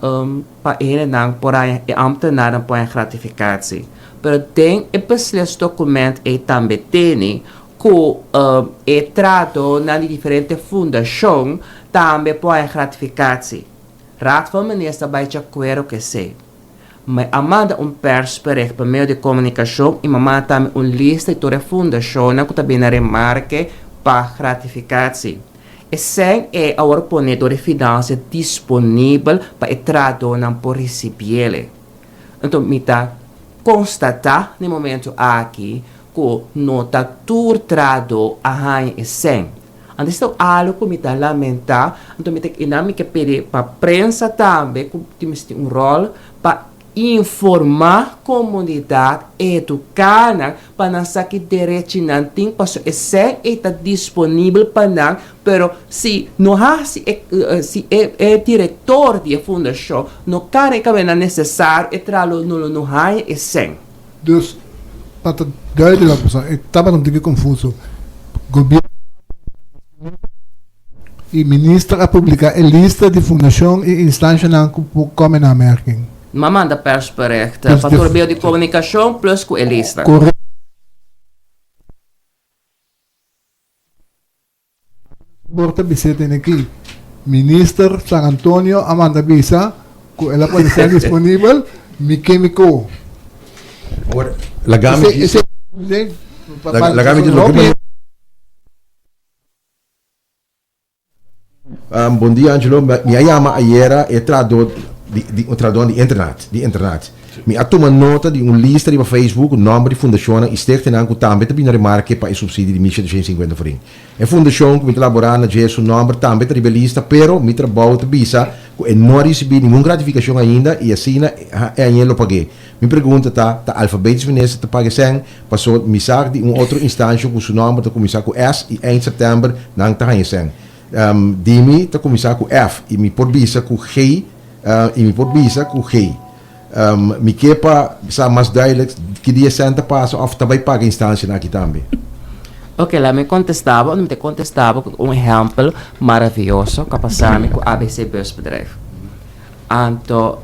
pa e hendenan por haña, e ambtenarnan por haña gratificatie. Pero den e beslisdocument ei tambe tene Ku e tratonan di diferente fundashon tambe por haña gratifikatsi. Raad van Minister bai djakuerdo ku esei. Mi a manda un persbericht pa medio di komunikashon i mi a manda tambe un lista di tur e fundashonnan ku ta bini na remarke pa gratifikatsie. Esei e awor pone dor di finansia disponibel pa e trahadónan por risibiele. Anto mi ta konstatá na e momentu aki ku no ta tur trahadó a haña e sèn. Anto esei ta un algu ku mi ta lamentá, anto mi ta i nan mi ke pidi pa prensa tambe ku tin mester tin un ròl pa informá komunidat, eduká nan pa nan sa ki derechi nan tin pasobra esei ei ta disponibel pa nan, pero si no hasi e si e e direktor di e fundashon no kara e kaminda nesesario e traha lo no lo no haña e sèn. Dus, pa ta duidelijk, pasobra e tabata un tiki konfuso, Gobierno i Minister a publiká e lista di fundashon i instanshanan ku por kome na aanmerking. Mi a manda persbericht pa tur medio di komunikashon plus ku e lista. Por ta bis'é tene aki. Minister San Antonio a manda bisa ku el a pone esei disponibel, mi ke mi ko. Awor, laga mi disi, laga mi disi loke mi. Bon dia Angelo, mi a yama ayera e trahadó di di un trahadónan di internat di internat. Mi a tuma nota di un lista riba Facebook ku nòmber di fundashonnan i stichtingnan ku tambe ta bini na remarke pa e supsidio di 1750 florin. E fundashon ku mi ta laborá na dje su nòmber tambe ta riba e lista pero mi trabou ta bisa ku e no a risibí ningun gratifikashon ainda i asina e aña lo pag'é. Mi pregunta ta, ta alfabetisch minister ta paga e sèn? Paso mi sa di un otro instansha ku su nòmber ta kuminsá ku S i eind sèptèmber nan ta haña sèn. Di mi ta kuminsá ku F i mi por bisa ku G i mi por bisa ku G. Mi ke pa sa mas duidelijk ki dia sèn ta pasa òf ta bai paga instanshanan aki tambe. Ok, laat mi kontestá bo, mi ta kontestá bo ku un ehèmpel maravioso ku a pasa mi ku ABC Busbedrijf. Anto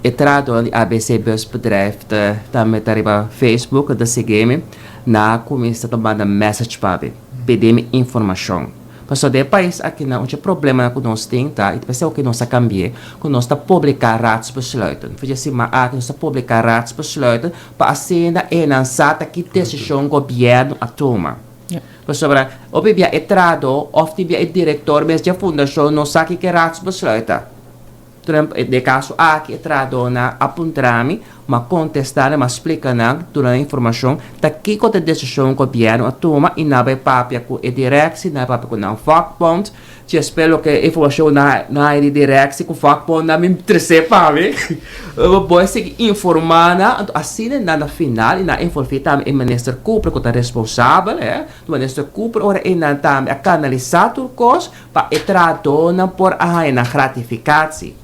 e trahadónan di ABC Busbedrijf ta tambe ta riba Facebook, ta sigui mi, nan a kuminsá ta manda message pa mi, pidi mi informashon. Pasobra den e pais akinan un dje problemanan ku nos tin ta, i ta p'esei ku nos a kambi'é, ku nos ta publiká raadsbesluiten. For dje siman aki nos ta publiká raadsbesluiten pa asina e nan sa ta ki desishon gobièrnu a tuma. Pasobra hopi bia e trahadó òf tin bia e direktor mes dje fundashon no sa kiko e raadsbesluit ta. Trump, Den e kaso aki e trahadónan a puntra mi, m'a kontestá nan, m'a splika nan, duna nan informashon ta kiko ta e desishon ku gobièrnu a tuma i nan bai papia ku e direksi, nan bai papia ku nan vakbond. Djespé loke e informashon nan haña di direksi ku vakbond nan bin tres'é pa mi. Bo por sigui informá nan, anto asina nan na final i nan a envolví tambe e minister Cooper ku ta responsabel, minister Cooper ora ei nan tambe a kanalisá tur kos. Pa e trahadónan por a haña nan gratifikatsie.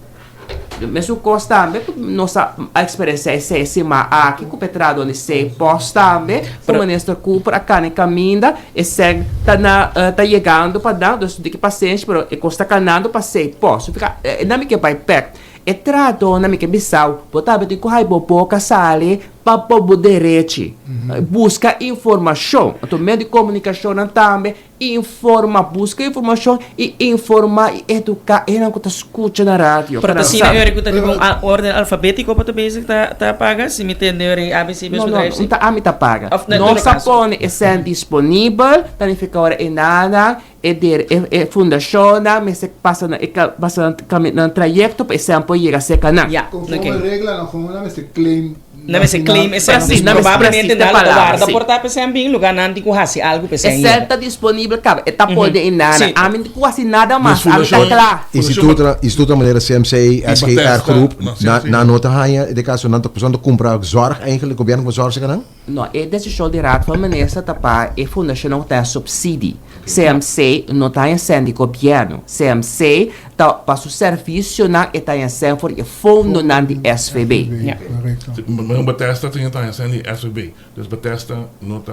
Mesun kos tambe ku nos a eksperensiá esei e siman aki ku pa e trahadó di Cpost tambe, ku Minister Cooper a kana e kaminda, esei ta na ta yegando pa nan, dus di ki pasenshi pero e kos ta kanando pa Cpost. Fika nan mi ke bai pèk. E trahadónan mi ke bisau bo tambe tin ku haña bo boka sali pa bo bo derechi. Buska informashon. Anto medio di komunikashonnan tambe Informa, buska informashon i informa i eduká esnan ku ta skucha na radio. Pero ta asina ora ku ta riba un orden alfabétiko bo ta bezig ta ta paga? Si mi tende ora A, B, C, No, no, no ta ami ta paga. Òf na todo Nos a kaso. pone esnan disponibel, ta nifiká ora e nannan, e der e e fundashonnan mester pasa nan e ka pasa nan kami nan trayekto pa esnan por yega serka nan. Ya, Konforme oké. reglanan, gewoon nan mester claim Nan mester claim esei. Precies, nan mester Probablemente precies, te nan lo ta palabra, warda sí. por ta p'esei an bin lugar nan tin ku hasi algu p'esei an Esei yega. ta disponibel kaba, e ta pone e nana. Sí. Ami no tin ku hasi nada mas, Nos ami ta fundashon- kla. Instituto, instituto manera CMC, I SGR Bethesda, Groep, no, na, CMC. nan no ta haña, den kaso nan ta, pasobra nan ta kumpra zorg eigenlijk, gobierno kumpra zorg serka nan? No, e desishon di Raad van Minister ta pa e fundashonnan ku ta haña supsidi. CMC no ta haña sèn di gobièrnu. CMC ta pa su servisionan e ta haña sèn for di e fondonan di SVB. Ja. Korekto. Si, ma Bethesda tin ta haña sèn di SVB. Dus Bethesda no ta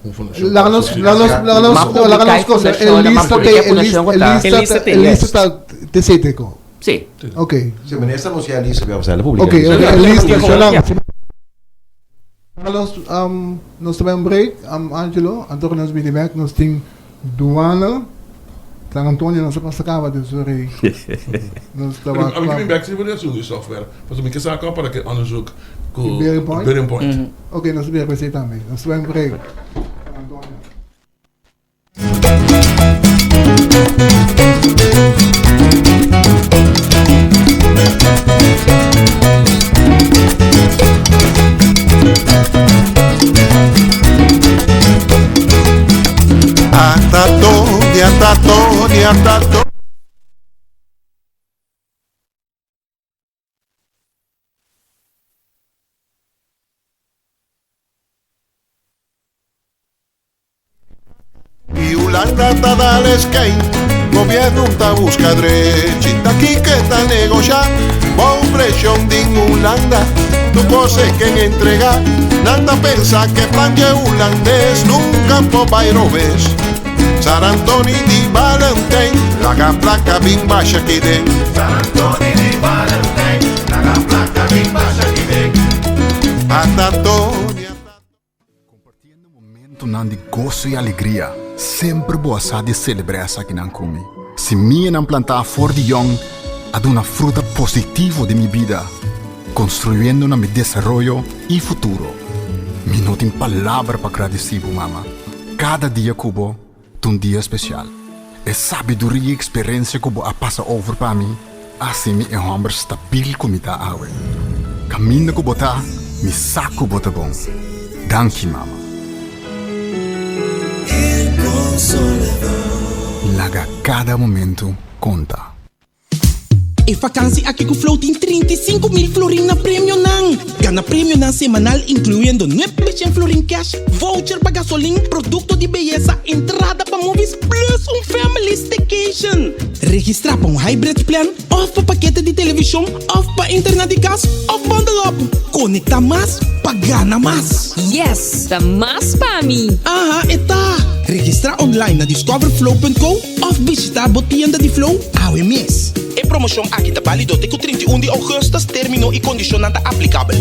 un fundashon Laga pa nos, supsidi. laga nos, laga nos, Ma laga publiká nos e cosa. E fundashonnan, ma lista publiká te, e e fundashon lista, ku e ta. lista E lista ta, te, e lista yes. ta te sete ko. Sí. Ok. Si, minister anuncia e lista, bia pasá, publica Ok, e lista. ok, e lista, Ja. zolang. Ja. Nos nos ta bai un break, Angelo, anto ku nos bini bek nos tin Duana. San Antonio nos a pasa caba den su rey. Nos ta wak. Ami ke bin bek riba di asuntu di software, pasobra mi ke sa kòp para ke onderzoek ku Bearing Point? Bearing Point. Oké, nos ta bira ku esei tambe. Nos ta bai un break. San Antonio. I Hulanda ta dal eskein, Gobierno ta buska drechi, ta kiko e ta negoshá? Bou preshon di Hulanda, tur kos e ken entregá, nan ta pensa ke plan dje hulandes nunka por bai robes. San Antoni di Valentijn, laga plaka bin basha aki den. San Antoni di Valentijn, laga plaka bin basha aki den. Ata Toni, ata. Compartiendo momentonan di goso y alegria, semper bo a sa di celebra esakinan cu mi. Simianan plantá for di yong a duna fruta positivo den mi bida, construyendo na mi desaroyo y futuro. Mi no tin palabra pa gradici bo, mama. Cada dia cu bo ta un dia special. E sabiduria y experencia cu bo a pasa over pa mi a haci mi e homber stabil cu mi ta awe. Caminda cu bo ta, mi sa cu bo ta bon. Danki, mama. Laga cada momento conta. E vakansi aki ku Flow tin 35 mil florin na premionan! Gana premionan semanal inkluyendo 900 florin cash, voucher pa gasolin, produkto di beyesa, entrada pa movies plus un family staycation! Registrá pa un hybrid plan òf pa pakete di televishon òf pa internet di kas òf bundle up! Konektá mas pa gana mas! Yes! Ta mas pa mi! Aha, e ta! Registrá online na discoverflow.co Of bishita bo tienda di Flow awe mes. E promoshon aki ta bálido te ku 31 di ougùstùs, término i kondishonnan ta aplikabel.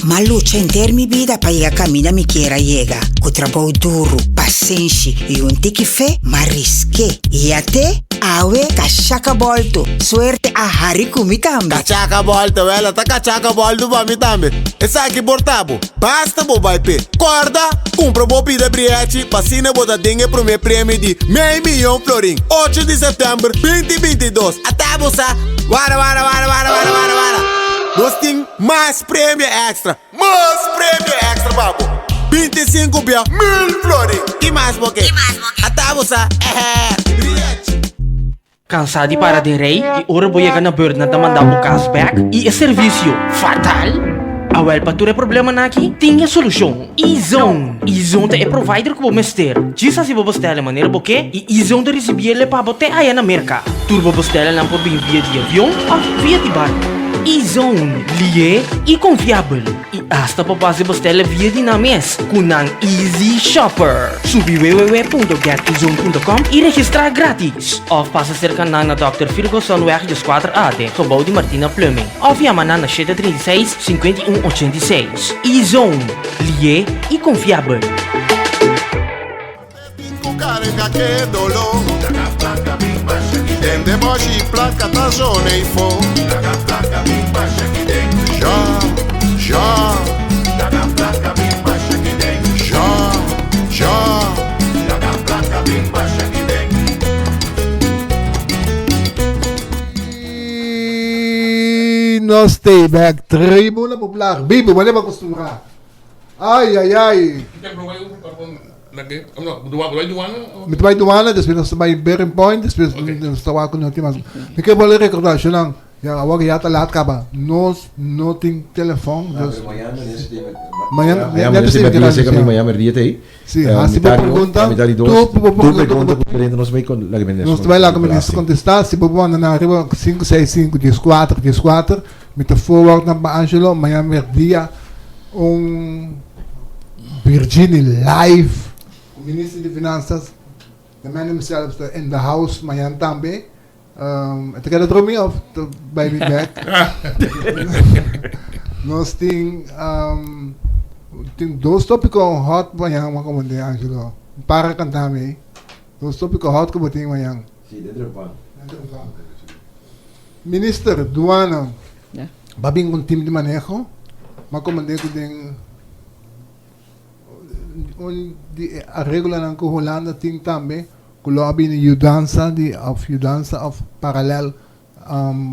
M'a lucha henter mi bida pa yega kaminda mi kier a yega. Ku trabou duru, pasenshi i un tiki fe, m'a risk'é. I at'é, awe kashaka bòltu. Suerte a hari ku mi tambe. Kachaka bòltu, wèl a ta kachaka bòltu pa mi tambe. Esaki por ta bo. Basta bo bai p'e. Kòrda, kumpra bo pida briechi pa asina bo ta den e promé premio di mei miyon florin, ocho di sèptèmber binti 22. Ata bo sa! Wara, wara, wara, wara, wara, wara, wara! Nos tin mas premio èkstra, mas premio èkstra pa bo! 25 bia mil florin! Ki mas bo ke? Ata bo sa! Ehè! Briechi! Cansá di para den rij y ora bo yega na beurt nan ta manda bo cas bek y e servicio fatal? Awel pa tur e problemanan aki tin e solucion, E-Zone! E-Zone ta e provider cu bo mester. Djis haci bo bestellen manera bo ke y E-Zone ta ricibiele pa bo te aya na Merca. Tur bo bestellennan por bin via di avion of via di barco. E-Zone, lié y confiabel. I asta pa base bo stelle via di nan mes ku nan Easy Shopper. Subi www.getezone.com i registrá gratis. Òf pasa serka nan na Dòkter Firgosonweg 14 A den gebou di Martina Plumbing. Òf yama nan na 736 51 86. E-Zone, lié i konfiabel. I nos stay back Tribuna Popular Bibo manera bo acostumbrá. Ai ai ai. Mi ta bai Douane, despues nos ta bai Bearing Point, despues nos ta wak ku no tin mas. Mi ke bolbe rekordá shonnan, ya awor ya ta lat kaba, nos no tin telefòn, dus mañana Mañana si mi si mañana merdia ta ei. Si, hasi bo pregunta, tur bo pregunta nos ta bai laga minister kontestá, si bo manda nan riba sinku seis sinku dieskuater dieskuater. Mi ta forward nan pa Angelo mañana merdia un Virgini live cu minister di finanzas the man himself ta in the house mañana tambe um, e ta keda drumi of ta bai mi bek nos tin um, tin dos topico hot mañana como de Angelo. para kanta mi ei. Nos tópiko hòt ku bo tin mañan. Sí, dentro di pan. Dentro di pan. Minister, Duana, ba bin ku un tim di maneho. M'a komand'é ku den un di e areglonan ku Hulanda tin tambe ku lo a bini yudansa di òf yudansa òf paralèl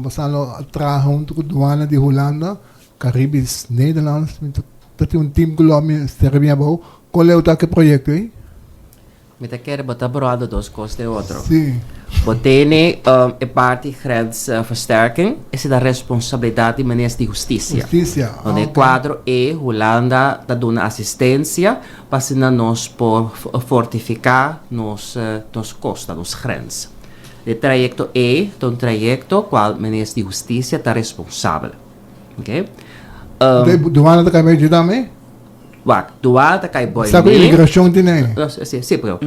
Bosan lo a traha huntu ku duana di Hulanda, Caribisch Nederlands. Mi ta tin un tim ku lo a mester bin abou. Kon leu ta ku e proyekto ei? Mi ta kere bo ta bròda dos kos den otro. Sí. Bo tene e parti grensversterking, esei ta responsabilidat di Minister di Hustisia. Hustisia, ah, Den oké. kuadro ei Hulanda ta duna asistensia pa asina nos por fortifiká nos nos kosta, nos grens. E trayekto ei ta un trayekto kual Minister di Hustisia ta responsabel. Oké. Um, Duana ta kai bai juda mi? Wak, duana ta kai boi Sa ku mi. imigrashon tin ei. No, si, si, pero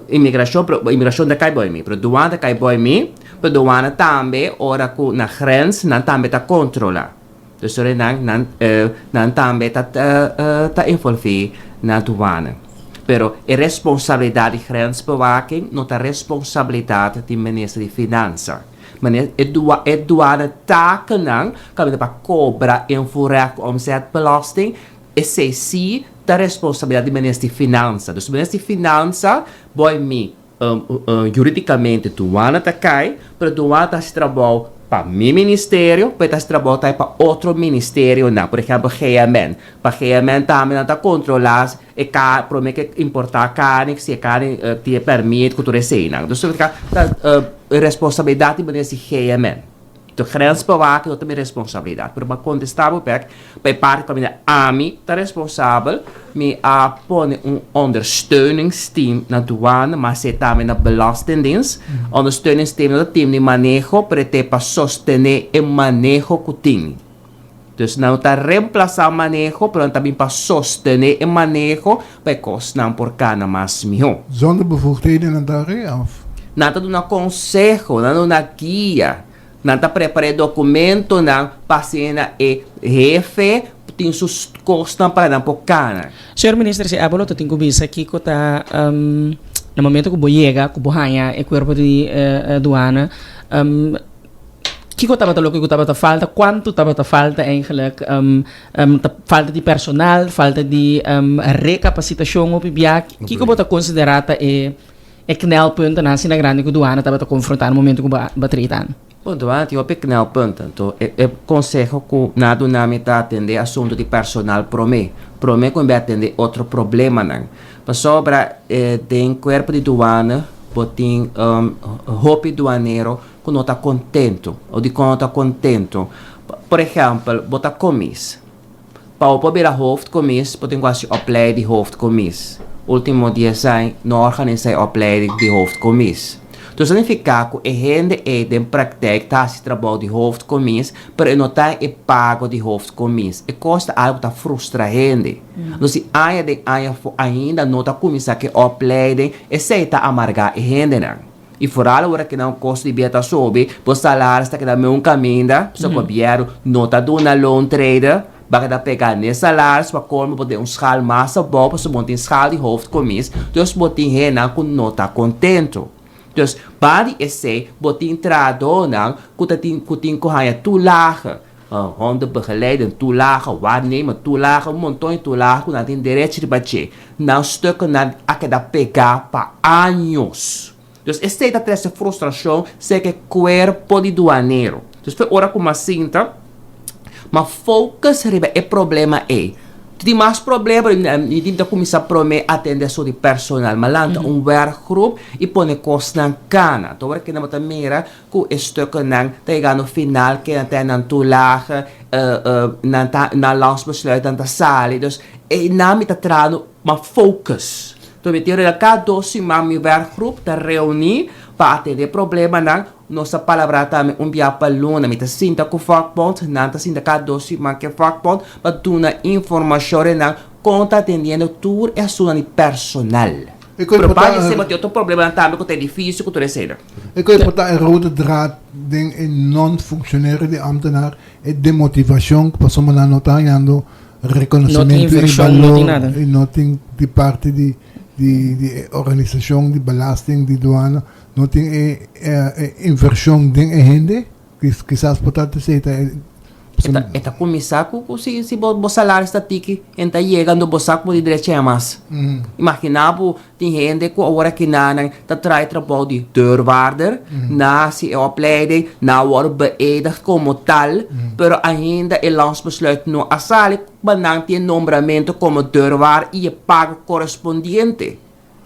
imigrashon, pero imigrashon ta kai boi mi. Pero duana ta kai boi mi, pero duana tambe ora ku na grens nan tambe ta kontrola. Dus ora nan nan nan tambe ta ta envolví na duana. Pero e responsabilidat di grensbewaking no ta responsabilidat di minister di Finansa. Mane e dua e duana takennan kaminda pa kobra invoerrecht ku omzetbelasting esei si ta responsabilidat di minister di Finansa. Dus minister di Finansa boi mi Juridicamente duana ta cay, pero duana ta haci trabou pa mi ministerio, pero e ta haci trabou tambe pa otro ministerionan, por ehempel GMN. Pa GMN tambe nan ta controla e ca prome ke importa carni, si e carni tin e permit cu tur eseinan. Dus ta responsabilidad di minister di GMN. De grensbewaking no ta mi responsabilidad. Pero pa contesta bo bek, pa e parti pa mi ami ta responsabel, mi a pone un ondersteuningsteam na douane, mas e tambe na belastingdienst. Ondersteuningsteam no ta team di maneho, pero e ta pa sostene e maneho cu tin. Dus nan no ta reemplasa maneho, pero nan ta bin pa sostene e maneho pa e cosnan por cana mas miho. Zonder bevoegdheden nan ta re of? Nan ta duna conseho, nan ta duna guia, nan ta prepara e documentonan pa asina e hefe tin su cosnan pa nan por cana. Señor Minister, si abo lo ta tin cu bisa kico ta na momento cu bo yega, cu bo haya e cuerpo di douane, Kiko tabata loke ku tabata falta? Kuantu tabata falta eigenlijk? Ta falta di personal, falta di rekapasitashon hopi bia. Kiko bo ta konsiderá ta e e knelpuntennan asina grandi ku duana tabata konfrontá na momento ku bo a trata nan? Bon, duana tin hopi knelpunten. Anto e e konseho ku nan a duna mi ta atendé asuntu di personal promé, promé ku mi bai atendé otro problemanan. Pasobra den kuerpo di duana bo tin hopi duanero ku no ta kontentu o dikon no ta kontentu. Por ehèmpel, bo ta komis. Pa bo por bira hoofdkomis, bo tin ku hasi opleiding di hoofdkomis. Último dies aña no a organisá e opleiding di hoofdkomis. Dus ta nifiká ku e hende ei den praktijk ta hasi trabou di hoofdkomis, pero e no ta e pago di hoofdkomis. E kos ta algu ku ta frustra hende. Nos di aña den aña afó ainda no ta kuminsá ku e opleiding, esei ta amargá e hendenan. I foral ora ku nan kosto di bida ta subi, bo salaris ta keda meun kaminda, pasobra gobièrnu no ta duna loontrede, bo a keda pegá n'e salaris pa kolmo bo den un schaal mas abou pasobra bo no tin schaal di hoofdkomis, dus bo tin hendenan ku no ta kontentu. Dus banda di esei bo tin trahadónan ku ta tin ku tin ku haña toelage, Hondenbegeleiding toelage, waarnemer toelage, un monton di toelage ku nan tin derecho riba dje. Nan stukkennan a keda pegá pa años. Dus esei ta trese frustrashon serka e kuerpo di duanero. Dus p'e ora ku mas sinta, mas focus riba e problema ei. Tin mas problema, pero mi tin ta kuminsá promé atendé asuntu di personal. Mi a lanta un werkgroep i pone kosnan kana. Anto ora kende bo ta mira Ku e stukkennan ta yegando final ke nan ta nan toelage, nan ta nan landsbesluit nan ta sali. Dus einan mi ta trahando ma focus. Enton mi tin rela kada dos siman mi werkgroep ta reuni pa atende problemanan. Nos ta palabrá tambe un bia pa luna. Mi ta sinta ku vakbond, nan ta sinta kada dos siman ku e vakbond pa duna informashon rinan kon ta atendiendo tur e asuntunan di personal. Pero pa di esei bo tin otro problemanan tambe ku ta edifisio ku tur esei. E koe por ta e rode draad den e non-functioneren di ambtenaar, e demotivacion ku pasobra nan no ta hañando reconocimento y balor y no tin di parti di. di di e organisashon di belasting di duana no tin e e invershon den e hende kisas por ta esei ta e E ta kuminsá ku ku si si bo bo salaris ta tiki en ta yega ando bo sa ku bo di drecha e mas. Imaginá bo tin hende ku awor aki nan ta traha e trabou di deurwaarder, nan hasi e opleiding, nan a wòrdu beëdigd komo tal, pero ainda e landsbesluit no a sali pa nan tin e nombramentu komo deurwaarder i e pago korespondiente.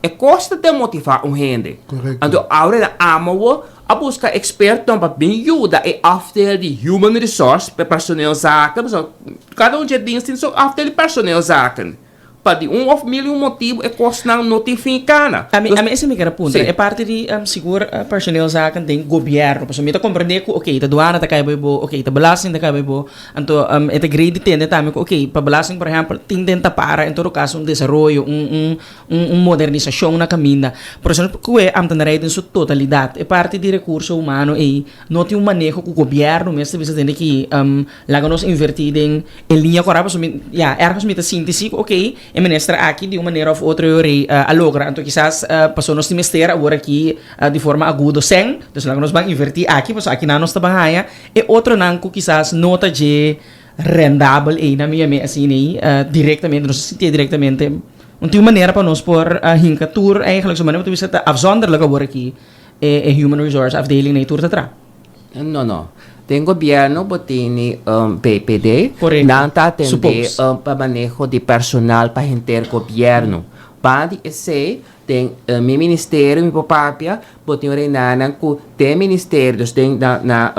E kos ta demotivá un hende. Anto awor nan amo a buska ekspertonan pa bin yuda e afdeel di human resource, pa e personeelzaken, pasobra kada un dje dienst tin su afdeel di personeelzaken. Pa di un òf mil i un motibu e kosnan no tin fin kana. Ami ami esei mi ker a puntra, e parti di sigur personeelzaken den gobièrnu, pasobra mi ta komprendé ku oke ta duana ta kai bai bo, oke ta belasting ta kai bai bo, anto e ta grei di tende tambe ku oke pa belasting por ehèmpel tin den ta para en todo kaso un desaroyo, un un un un modernisashon na kaminda. Por eso ku e ambtenarij den su totalidat, e parti di rekurso humano ei no tin un maneho ku gobièrnu mes ta bisa tende ki laga nos invertí den e liña kòrèk pasobra mi ya ergens mi ta sinti si ku okey e minister aki di un manera òf otro e rei a logra anto kisas pasobra nos tin mester awor aki di forma agudo sèn dus laga nos ban invertí aki pasobra aki nan nos ta ban haña e otronan ku kisas no ta dje rendabel ei nan mi yam'é asina ei direktamente nos ta sintié direktamente un tin un manera pa nos por hinka tur eigenlijk su manera bo ta bisa ta afzonderlijk awor aki e human resource afdeling ei tur ta traha. No no. Den gobierno bo tini BPD. Correcto. Nan ta atende Suppose. pa maneho di personal pa henter gobierno. Banda di esey den mi ministerio mi por papia bo tin renanan cu den ministerio dus den na na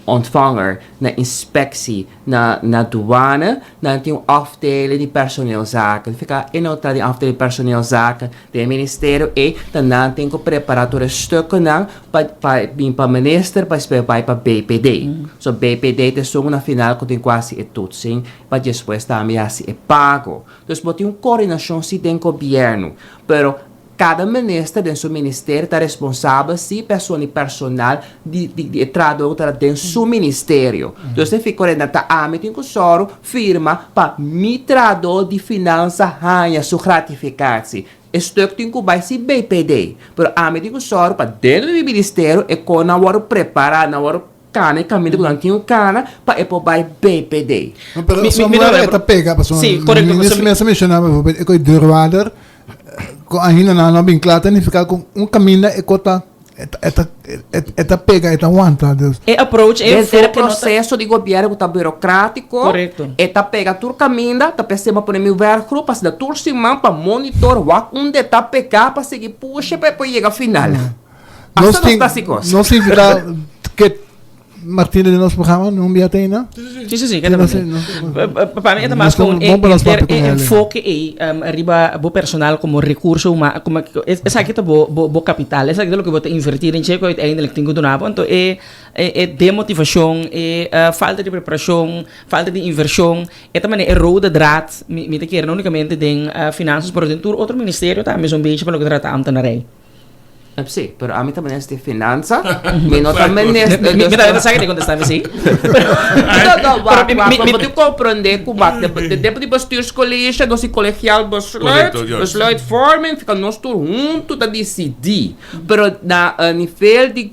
ontvanger, na inspectie, na na douane nan tin un afdeling di personeelzaken. Fika e no ta di afdeling personeelzaken den ministerio ey ta nan tin cu prepara tur e stukkennan pa pa bin pa minister pa despues bay pa BPD. So BPD ta esun na final cu tin cu haci e toetsing pa despues tambe haci e pago. Dus bo tin un coordinacion si den gobierno pero Kada minister den su ministerio ta responsabel si persona i personal di di e trahador ku ta den su ministerio. Dus e fico renda ta ami tin ku sòru firma pa mi trahador di finansa haña su gratificatie. E stuk tin ku bai si BPD, pero ami tin ku sòru pa dentro di mi ministerio e konan wòrdu prepará, nan wòrdu Kana e kaminda ku nan tin ku kana pa e por bai BPD. No, pero somewhere e ta pega pasobra Sí, korekto, mi pasobra mes a menshoná bijvoorbeeld e ku e deurwaarder ku ainda nan no bin kla ta nifiká ku un kaminda e ku ta e ta e ta pega e ta wanta dus. E approach e Den e enfoke no ta. proseso di gobièrnu ku ta burokratico Korekto. e ta pega tur kaminda ta p'esei bo a pone mi werkgroep pa asina tur siman pa monitor wak unda e ta pega pa sigui pusha pa e por yega final. Nos tin, nos invita ke Martina den nos programa, no bia te ainda? Sí, sí, sí, keda Pa mi e ta mas con e, e enfoque ei um, riba bo personal como recurso humano, como esaki ta bo bo bo capital, esaki ta loke bo ta invertir den che ku uiteindelijk tin ku duna bo. Anto e e demotivacion, e uh, falta di preparacion, falta di inversion, e ta manera e rode draad, mi mi ta kere no unicamente den uh, finanzas, pero den tur otro ministerio tambe zo'n beetje pa loke ta trata ambtenarij. Sí, pero ami ta minister di finansa. Mi no ta minister. Mi ta sa ke kontestá mi sí. No, no, wak, wak. Mi moet comprende ku wak. De deputy bestuurscollege, nos di collegiaal besluit, besluitvorming, fika nos tur huntu ta disidí. Pero na nivel di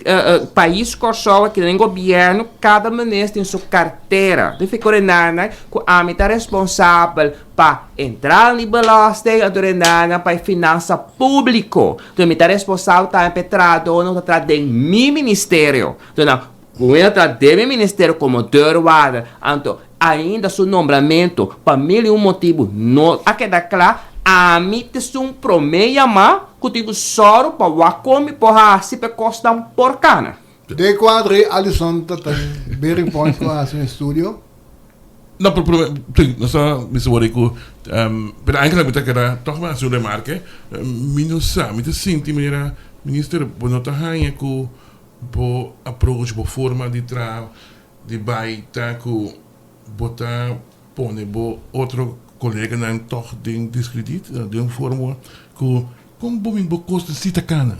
pais Kòrsou aki den gobièrnu, kada minister tin su kartera. Di fika ora nan ku ami ta responsabel pa entrada di belasting anto rendanan pa e finansa publico. Entonces mi ta responsabel tambe pa e trahadornan cu ta traha den mi ministerio. Entonces nan cu mi ta traha den mi ministerio como deurwaarder, anto ainda su nombramento pa mil y un motibu no a keda cla, ami ta esun prome yama cu tin cu sòru pa wak con mi por haci pa e cosnan por cana. Den cuadro ei Alison ta ta Bearing Point cu a haci un estudio. No, pero prome, sí, nos ta bisa wor ei ku, pero eigenlijk mi ta keda tòg mi hasi un remarke, mi no sa, mi ta sinti manera, Minister, bo no ta haña ku bo approach, bo forma di traha, di bai ta ku bo ta pone bo otro koleganan tòg den diskrediet, den un forma ku kon bo bin bo kos ta si ta kana?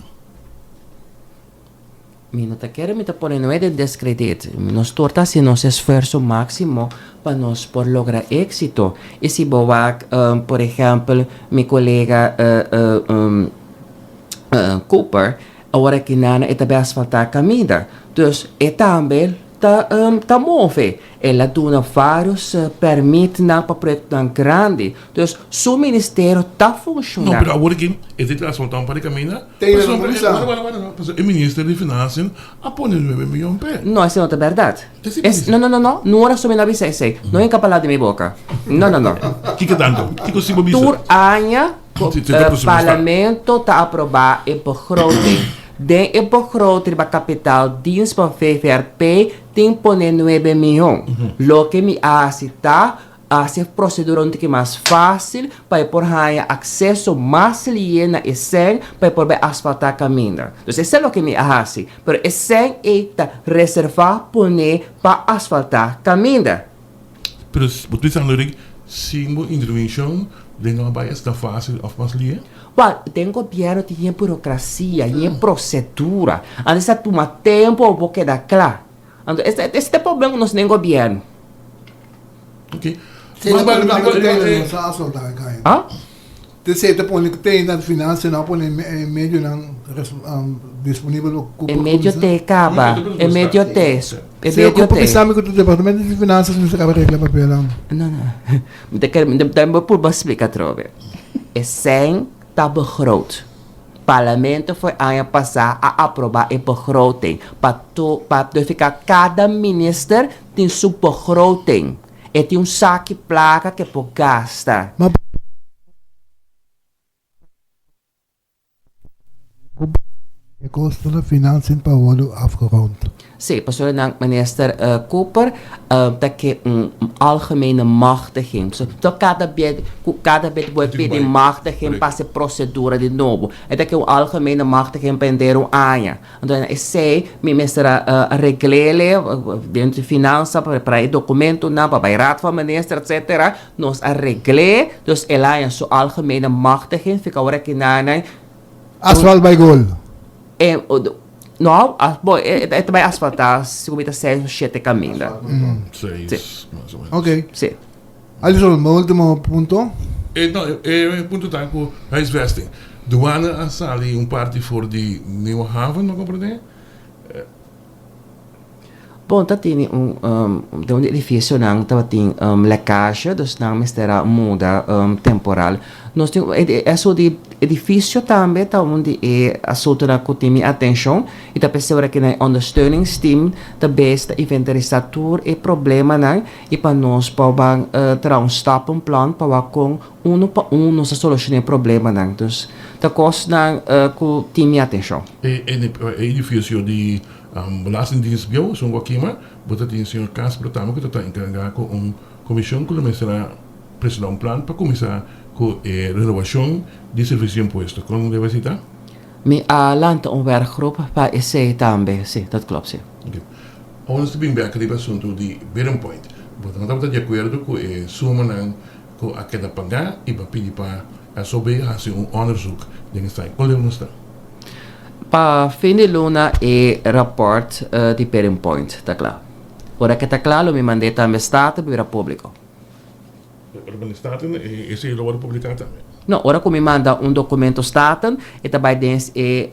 Mi no ta kere mi ta pone noe den descredit. Nos tur ta haci nos esfuerzo maximo pa nos por logra exito. Y si bo wak, por ehempel, mi colega Cooper, awor aki nana e ta bay asfalta caminda. Dus e tambe ta ta move. El a duna varios permitnan pa proyectonan grandi. Dus su ministerio ta funciona. No, pero awor aki e ta asfalta un par di caminda. Taylor no por bisa. Wara, wara, wara, pasobra e minister di Financiën a pone nuebe miyon p'e. No, esei no ta bèrdat. Es, no, no, no, no, no ora so mi no a bisa esei. No hinka palabra den mi boka. No, no, no. Kiko tanto? Kiko si bo bisa? Tur aña Parlamento ta aprobá e begroting. Den e begroting riba kapitaal dienst pa VVRP tin pone nuebe miyon. Loke mi a hasi ta Hasi e prosedura un tiki mas fásil pa e por haña akseso mas lié na e sèn pa e por bai asfaltá kaminda. Dus esei loke mi a hasi. Pero e sèn ei ta reservá poné pa asfaltá kaminda. Pero bo ta bisa Lurik, sin bo intervenshon den no a bai asina fásil òf mas lié? Wèl, den gobièrnu tin yen burokrasia, yen prosedura. Antes ta tuma tempu pa bo keda kla. Anto esei ta e problema ku nos den gobièrnu. Ok. Sí, Maar, maar, maar, maar, maar, eh, no sa asfaltá e kaya. Ah? Te se te pone ku te na financia no pone e medionan disponibel pa ku E medio te kaba. E medio te. E Se medio ku te. pensami ku departamento di finanzas mester kaba regla papelnan. No, no. Mi ta kere, mi ta mi purba splika atrobe. E sèn ta begroot. Parlamento for aña pasá a aprobá e begroting pa tu pa dosifiká kada minister tin su begroting. E tin un saki plaka ke por gasta. Ma e kosto na financiën pa wòrdu afgerond. Sí, pasobra nan minister Cooper ta ke un algemene machtiging. So to kada bes ku kada bes bo e pidi machtiging pa hasi prosedura di nobo. E ta ke un algemene machtiging pa henter un aña. Anto esei mi mester a reglele dentro di finansa pa prepara e dokumentonan pa bai raad van minister etcetera. Nos a regle, dus el a haña su algemene machtiging fika ora kinanan. Asfalt bai gol. E, no, bo, e, e ta bai asfaltá, sigur mi ta seis o shete kaminda. Seis, mas o menos. Ok. Sí. Alison, bo ultimo punto? E, no, e, e punto ta ku huisvesting. Douane a sali un parti for di Nieuwe Haven, no komprendé? Bon, ta tini un, den un di edificionan tabatin lekkage, dus nan mester a muda temporal. Nos tin e asunto di edificio tambe ta un di e asuntonan cu tin mi atencion y ta p'esei ora cu nan e ondersteuningsteam ta bes ta inventarisa tur e problemanan y pa nos por ban traha un stappenplan pa wak con uno pa uno nos ta soluciona e problemanan. Dus ta cosnan cu tin mi atencion. E edificio di Belastingdienst bieu, esun ku a kima, bo ta tin señor Kasper tambe ku ta ta enkargá ku un komishon ku lo mester a presentá un plan pa kuminsá ku e renovashon di servisio di impuesto. Kon debe así ta? Mi a lanta un werkgroep pa esei tambe, sí, dat klopt, sí. Oke. Awor nos ta bin bek riba asuntu di Bidding Point. Bo no tabata di akuerdo ku e sumanan ku a keda pagá i bo a pidi pa SOB hasi un onderzoek den esaki. Kon leu nos ta? Pa fin di luna e raport di Pering Point ta kla. Ora ke ta kla lo mi mand'é tambe Staten pa bira públiko. Ora manda Staten esei lo wòrdu publiká tambe? No, ora ku mi manda un dokumento Staten e ta bai den e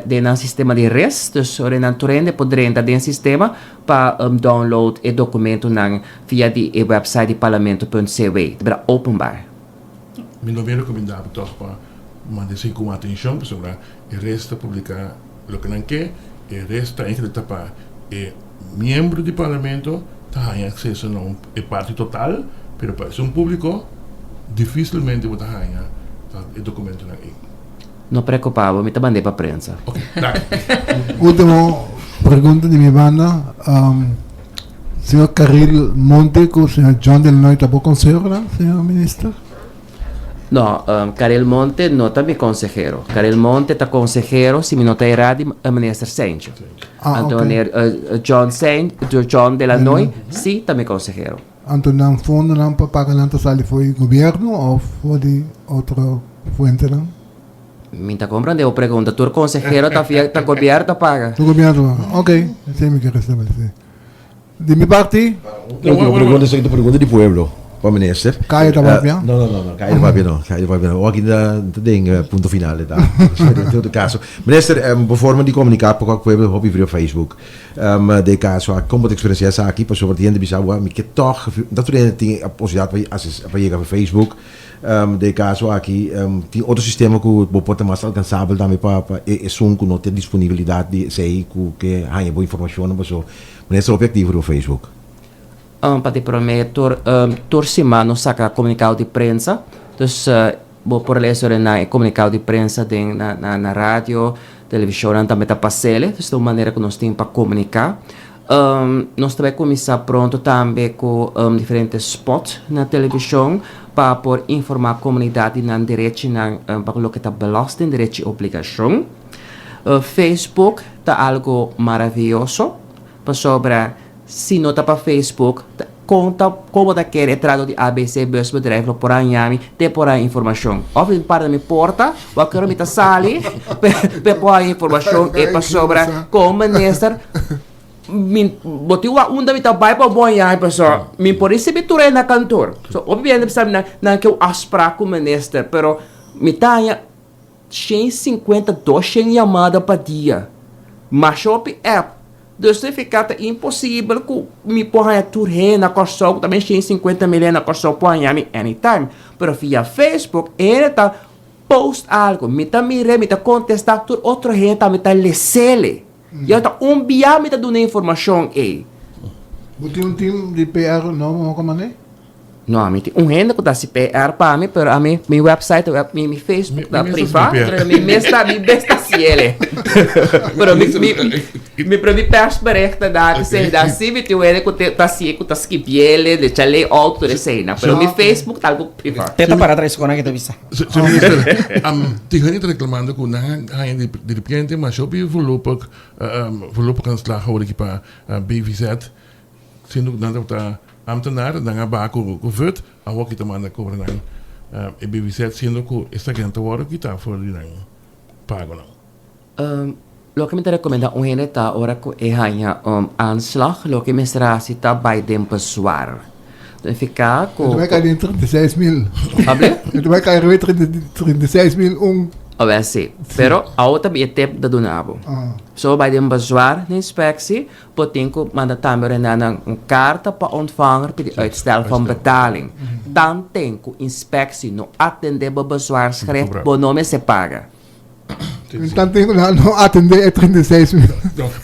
den nan sistema di res, dus ora nan tur hende por drenta den sistema pa download e dokumentonan via di e website di parlamento punt cw. Ta bira openbaar. Mi no bin rekomendá bo tòg pa manda esei ku atenshon pasobra e res ta publiká loke nan ke, e res ta enkele ta pa e miembro di parlamento ta haña akseso na un e parti total, pero pa esun públiko difísilmente bo ta haña e dokumentonan ei. No preokupá bo, mi ta mand'é pa prensa. Oke, danki. Último pregunta di mi banda, Señor Caril Monte cu señor John Delanoy ta bo consehonan, señor Minister? No, Caril Monte no ta mi consehero. Caril Monte ta consehero, si mi no ta erá, di Minister Cijntje. Ah, Anto ok. meneer John Cijntje, John Delanoy, si ta mi consehero. Anto nan fondonan pa paga nan ta sali for di gobierno of for di otro fuentenan? Mi ta comprende bo pregunta. Tur consehero ta via ta gobierno ta paga. Tur gobierno ta paga. Ok, esei mi kier establece. Di mi parti. Ultimo pregunta, esaki ta pregunta di pueblo pa minister. Kaya ta papia? No, no, no, no, kaya ta papia no, kaya ta papia no. Awor aki ta den punto final e ta. Den todo caso. Minister, bo forma di comunica pa cu pueblo hopi via Facebook. Den caso aki, con bo ta experiencia esaki? Pasobra tin hende bisa bo, mi ke toch, no tur hende tin e posibilidad pa yega pa Facebook. Den e kaso aki tin otro sistema ku bo por ta mas alkansabel tambe pa pa e esun ku no tin disponibilidat di esei ku ke haña bo informashonnan paso manera ta hopi aktivo riba Facebook. Pa di promé tur tur siman nos saka komunikado di prensa dus bo por lesa ora nan e komunikado di prensa den na na radio televishonnan tambe ta pas'el dus ta un manera ku nos tin pa komuniká. Nos ta bai kuminsá pronto tambe ku diferente spot na televishon pa por informá komunidat di nan derechinan pa loke ta belasting, derechi i obligashon. Facebook ta algu maravioso pasobra si no ta pa Facebook kon ta kon bo ta kere e trado di ABC Busbedrijf lo por a haña mi te por haña informashon. Òf mi para na mi porta wak mi ta sali pe por haña informashon e pasobra kon minister mi bo tin wak unda mi ta bai pa bo haña pasobra mi por risibi tur e na kantor. So hopi hende bisa mi nan ke un afsprak ku minister pero mi ta haña 150 200 yamada pa dia masha hopi app dus significa ta imposibel ku mi por haña tur hende na Kòrsou ku ta bin 150 mil hende na Kòrsou por haña mi anytime pero via Facebook hende ta post algo mi ta mir'é mi ta kontestá tur otro hende tambe ta les'é ya ta un bia mi ta duna e informashon ei. Bo tin un team di PR nobo ho komo ne? No, ami tin un hende ku ta hasi PR pa mi, pero ami mi website, mi mi Facebook ta priva, pero mi mes ta mi mes ta hasi ele. Pero mi mi mi pero mi persbericht ta da esei da si mi tin un hende ku ta hasi ku ta skibi ele, de cha layout tur esei na, pero mi Facebook ta algu priva. Te ta para tres kona ke ta bisa. Señor Minister, tin hende ta reklamando ku nan a haña di repente masha hopi voorlopig voorlopig aanslag awor aki pa BVZ. Siendo ku nan tabata ambtenaar, nan a baha ku vut, awor ki ta manda kobra nan e BVZ siendo ku esaki nan ta wòrdu kitá for di nan pagonan. Loke mi ta rekomendá un hende ta ora ku e haña un aanslag, loke mester hasi ta bai den bezwaar. Signifiká ku. E ta bai kai den 36 mil. Able? E ta bai kai riba e 36 mil un. Awel si. Pero awo ta e tip ta duna bo. So bai den bezwaar na inspectie. Bo tin ku manda tambe ora nan un karta pa ontvanger pidi uitstel van betaling. Tanten ku inspeksie no atendé bo bezwaarschrift, bo no mester paga. Tanten ku nan no atendé e 36 mil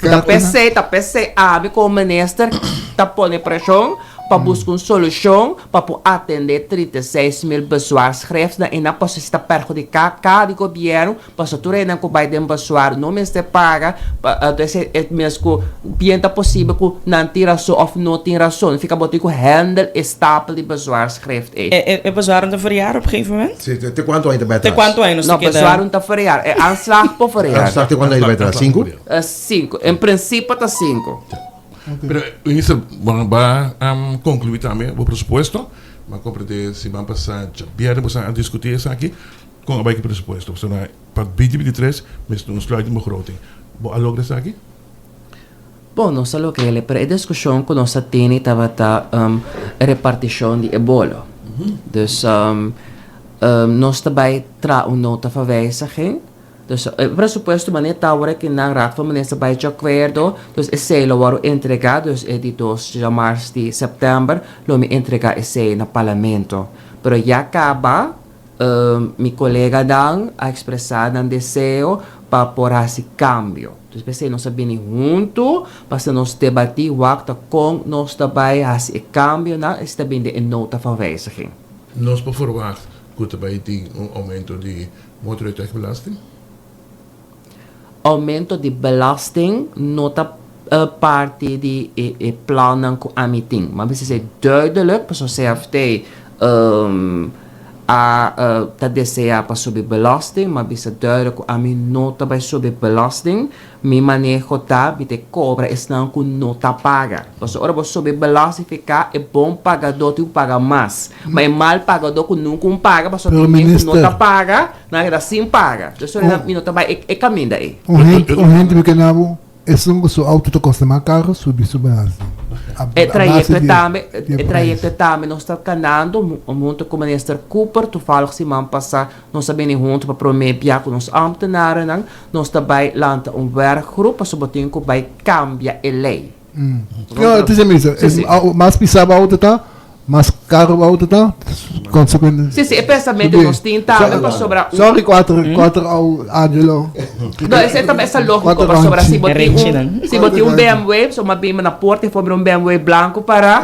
Ta p'esei, ta p'esei ami komo minister ta pone preshon pa buska un solushon pa por atendé 36 mil bezwaarschriftnan i nan pasobra si ta perhudiká kada di gobièrnu. Pasobra tur esnan ku bai den basuar no mester paga, entonces e mes ku bien ta posibel ku nan tin rason òf no tin rason. Fika bo tin ku handle e stapel di bezwaarschrift ei. E bezwaar no ta verjaar op gegeven moment? Si, te kuantu aña ta bai atras? Te kuantu aña nos ta keda? No, bezwaar no ta verjaar. E aanslag por verjaar. Aanslag te kuantu aña ta bai atras? Sinku? Sinku. En prinsipe ta sinku. Pero minister, bo a konkluí tambe bo presupuesto. Bo a komprendé siman pasá djabièrnè bo a diskutí esaki. Kon a bai ku presupuesto? Pasobra pa binti 23 mester un sluiting begroting. Bo a logra esaki? Bon, nos a logr'el, pero e diskushon ku nos a tene tabata e repartishon di e bolo. Dus nos ta bai traha un nota van wijziging. Dus e presupuesto manera ta awor aki nan Raad van Minister bai dje akuerdo, dus esei lo wòrdu entregá, dus e di dos djamars di sèptèmber lo mi entregá esei na Parlamento. Pero ya kaba. Mi koleganan a ekspresá nan deseo pa por hasi kambio. Dus p'esei nos a bini huntu pa asina nos debatí wak ta kon nos ta bai hasi e kambionan, esei ta bini den e nota van wijziging. Nos por ferwagt ku ta bai tin un oumento di motorrijtuigbelasting? Oumento di belasting no ta parti di e plannan ku ami tin. Mi a bisa esei duidelijk pasobra CFT. a ta desea pa subi belasting, m'a bisa duidelijk ku ami no ta bai subi belasting. Mi maneho ta mi ta kobra esnan ku no ta paga. Pasobra ora bo subi belasting fiká e bon pagadó tin ku paga mas. Ma e mal pagadó ku nunka un paga pasobra Pero tin hende ku no minister. ta paga, nan a keda sin paga. Dus ora mi no ta bai e kaminda ei. Un hende un hende mi ke na bo Esun ku su auto ta kosta mas karo subi su belasting. A E base trayekto di tambe, di e e prijs. trayekto tambe nos ta kanando hunto ku Minister Cooper. Toevallig siman pasá nos a bini hunto pa promé bia ku nos ámtenarennan. Nos ta bai lanta un werkgroep pasobra bo tin ku bai kambia e lei. No, te minister, Sí, sí. mas pisá bo auto ta, mas karo bo auto ta, consecuente. Sí, sí, e pensamentu nos tin tambe pasobra un. Sorry, cuater, cuater au, Angelo. No, esei tambe esta lógico pasobra si bo tin un, si bo tin un BMW, so mas bini na porta y for mira un BMW blanco para.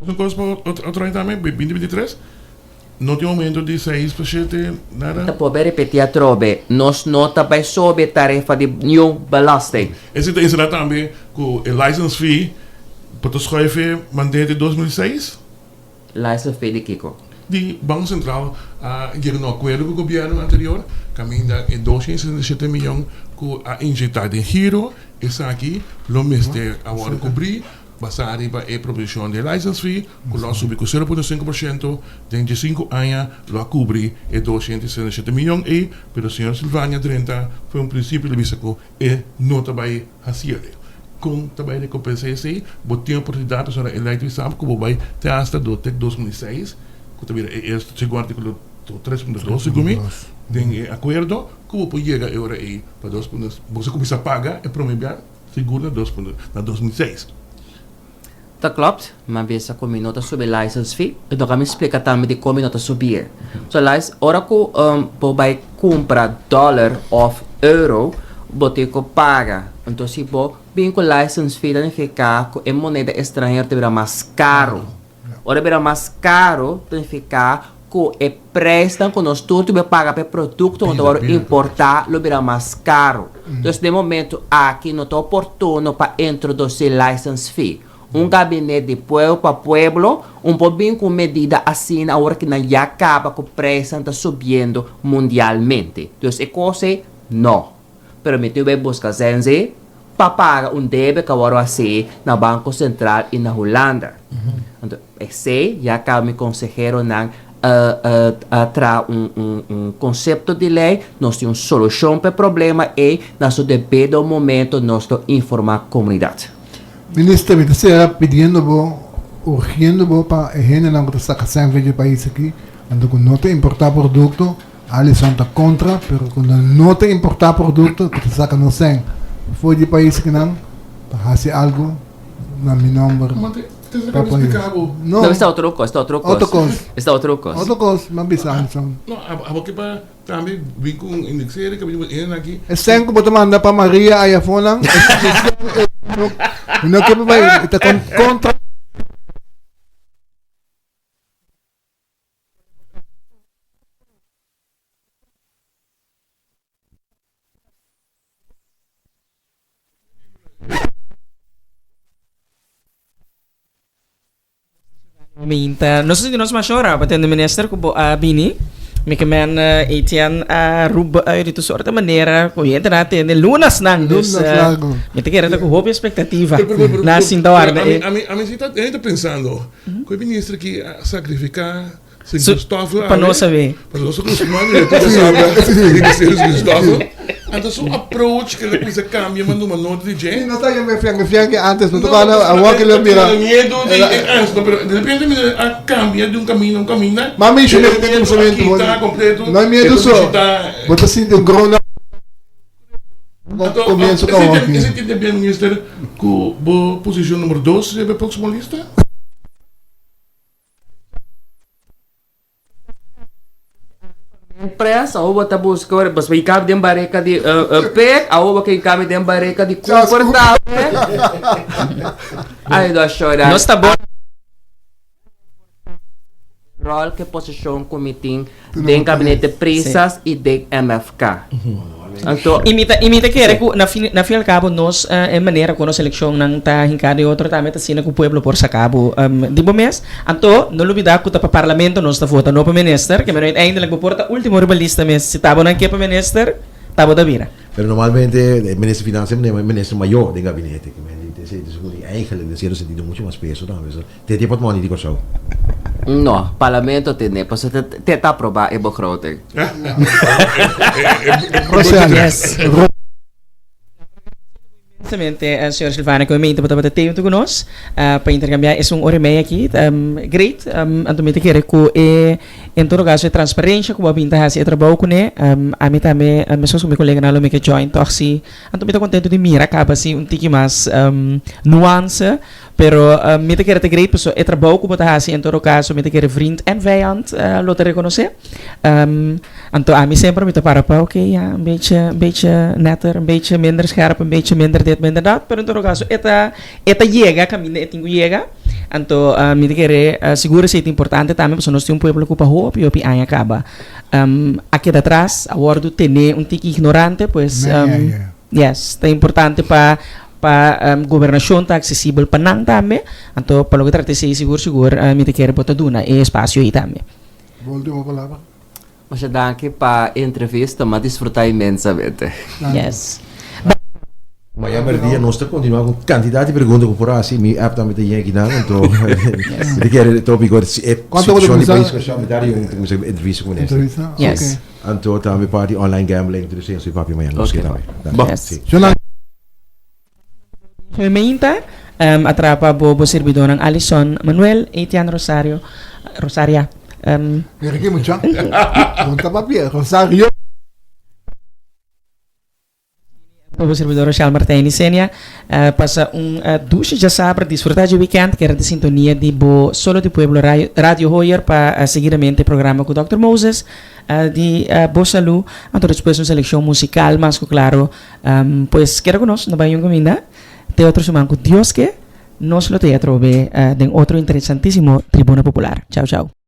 Un kos pa otro aña tambe, 2023, no tin aumento di 6 pa 7, nada. Ta por bay repeti atrobe, nos no ta bay sobe tarifa di niun belasting. Esei ta enserá tambe ku e license fee por ta schuife manera di 2006. License fee di kiko? Di Banko Sentral a yega na un akuerdo ku gobièrnu anterior kaminda e 267 miyon ku a inyekta den giro, esaki lo mester a wòrdu kubrí basá riba e proposishon di e license fee ku lo a subi ku 0.5 por shento den diesinku aña lo a kubri e 267 miyon ei, pero señor Silvania drenta for un prinsipio el a bisa ku e no ta bai Hasiele. Kon ta bai rekompensá esei? Bo tin oportunidat pasobra e lei ta bisa ku bo bai te asta do te 2006, ku ta bira e eerste segun artíkulo 3.2 segun mi, den e akuerdo ku bo por yega e ora ei pa dos punto bo sa kuminsá paga e promé bia sigur na dos punto na 2006. Ta klopt, ma bisa ku mi no ta subi license fee. E toka mi splika tambe dikon mi no ta subié. So license, ora ku bo bai kumpra dollar òf euro, bo tin ku paga. Enton si bo bin ku license fee ta nifiká ku e moneda estranhero ta bira mas karu. Ora e bira mas karu ta nifiká ku e prijsnan ku nos tur tin paga pa e produkto ku ta wòrdu importá lo bira mas karu. Dus den momentu aki no ta oportuno pa introdusí license fee. Un gabinet di pueblo pa pueblo un por bin ku un medida asina awor ki nan ya kaba ku prijsnan ta subiendo mundialmente. Dus e kos ei no. Pero mi tin bai buska zenze pa paga un debe ku a wòrdu hasí na Banko Sentral i na Hulanda. Anto esei ya kaba mi konseheronan a traha un konsepto di lei, nos tin un solushon pa e problema ei, na su debido momento nos lo informá komunidat. Minister, mi ta sera pidiendo bo, urgiendo bo pa e hendenan ku ta saka sèn for di e pais aki, anto ku no ta importá produkto, Alison ta kontra, pero ku nan no ta importá produkto, ku ta saka nos sèn for di e pais akinan pa hasi algu na mi nòmber pa pais. No, esta otro kos, esta otro kos. Otro kos. Esta otro kos. Otro kos, mi a bisa Alison. No, abo ke pa tambe bin ku un indexering, ku bin ku aki. E sèn ku bo ta manda pa Maria ayafonan, e sèn ei no ke pa bai, e ta kontra. Minta, nos sinti nos masha ora pa tende minister ku bo a bini. Mi ke men Etienne a ruba uit di tur soort manera ku hende nan a tende lunasnan. Dus Lunas largo. mi ta kere ta ku hopi expectativa na sinta warda e. Ami ami si ta ta pensando ku e minister ki a sacrifica Sint Su- Christoffel pa nos sabi. Pa nos kustumá di tur sabi di Sint Christoffel. Anto su approach ke lo kuminsa kambia manda un nota di dje. Sí, no ta yama fianke fianke antes, no ta na awor ke lo mira. Miedo di e angst, pero de repente mi a kambia di un kaminda un kaminda. Ma mi shune den pensamiento. Kita completo. No hay miedo so. Bo ta sinti un grown up. Anto, Comienzo ka hoki. Ese tin bien minister ku bo posicion numero 2 riba e próximo lista? Press, awor bo ta buska ora bos bai kabi den bareka di pek, awor bo ke kabi den bareka di Cooper tambe. Ay no shora. Nos ta bon. Rol ke posishon ku mi tin den gabinete Prisas i den MFK. Anto. I mi ta i mi ta kere ku na fin na fin al kabo nos e manera ku nos elekshonnan ta hinká den otro tambe ta asina ku pueblo por saka bo di bo mes. Anto no lubidá ku ta pa parlamento nos ta vota no pa minister ke meno uiteindelijk bo por ta ultimo riba lista mes si ta bo nan ke pa minister ta bo ta bira. Pero normalmente e minister finansia e minister mayor den gabinete ke men di esei ta segun di eigenlijk den sierto sentido mucho mas peso tambe so te tin portmoni di Kòrsou. No, parlamento tene, pasobra te ta aproba e begroting. Yes. Inmensamente, señor Silvana, ku e mente bo tabata tei huntu ku nos pa interkambiá esun ora i mei aki. Great. Anto mi ta kere ku e, en todo kaso, e transparensha ku bo a bin ta hasi e trabou kuné, ami tambe, meskos ku mi koleganan lo mi ke join tòg si. Anto mi ta kontentu di mira kaba si un tiki mas nuanse Pero mi ta kere ta great pasobra e trabou ku bo ta hasi en todo kaso mi ta kere vriend en vijand lo ta rekonosé. Anto ami semper mi ta para pa oke ya un bechi un bechi netter, un bechi minder scherp, un bechi minder dit minder dat, pero en todo kaso e ta e ta yega kaminda e tin ku yega. Anto mi ta kere sigur esei ta importante tambe pasobra nos tin un pueblo ku pa hopi hopi aña kaba a keda atras, a wòrdu tene un tiki ignorante pues. Yes, ta importante pa pa gobernashon ta aksesibel pa nan tambe. Anto pa loke trata esei sigur sigur mi ta kere bo ta duna e espasio ei tambe. Bo ultimo palabra? Masha danki pa e entrevista, m'a disfruta inmensamente. Yes. Mañana merdia nos ta continua cu kantidat di pregunta cu por haci. Mi app tambe ta yen akinan, anto mi ta kere topico e situacion di pais Kòrsou mi ta haci un entrevista cu minister. Entrevista? Yes. Anto tambe parti online gambling tur esei nos tin papia mañana nos ke tambe. Bo. Si. Meinta atrapa bo bo sirbidónan Alison Manuel, Etienne Rosario, Rosaria. Mira ki mucha. Bon ta papia Rosario. Bo servidor Rochelle Martijn y Senia pasa un dushi djasabra, disfruta dje weekend, keda den sintonia di bo Solo di Pueblo Radio Hoyer pa seguidamente programa cu Dòkter Moses di Bo Salú, anto despues un seleccion musical mas cu claro. Pues keda cu nos, no bay un caminda, te otro siman cu Dios ke, nos lo te atrobe den otro interesantisimo Tribuna Popular. Chao chao.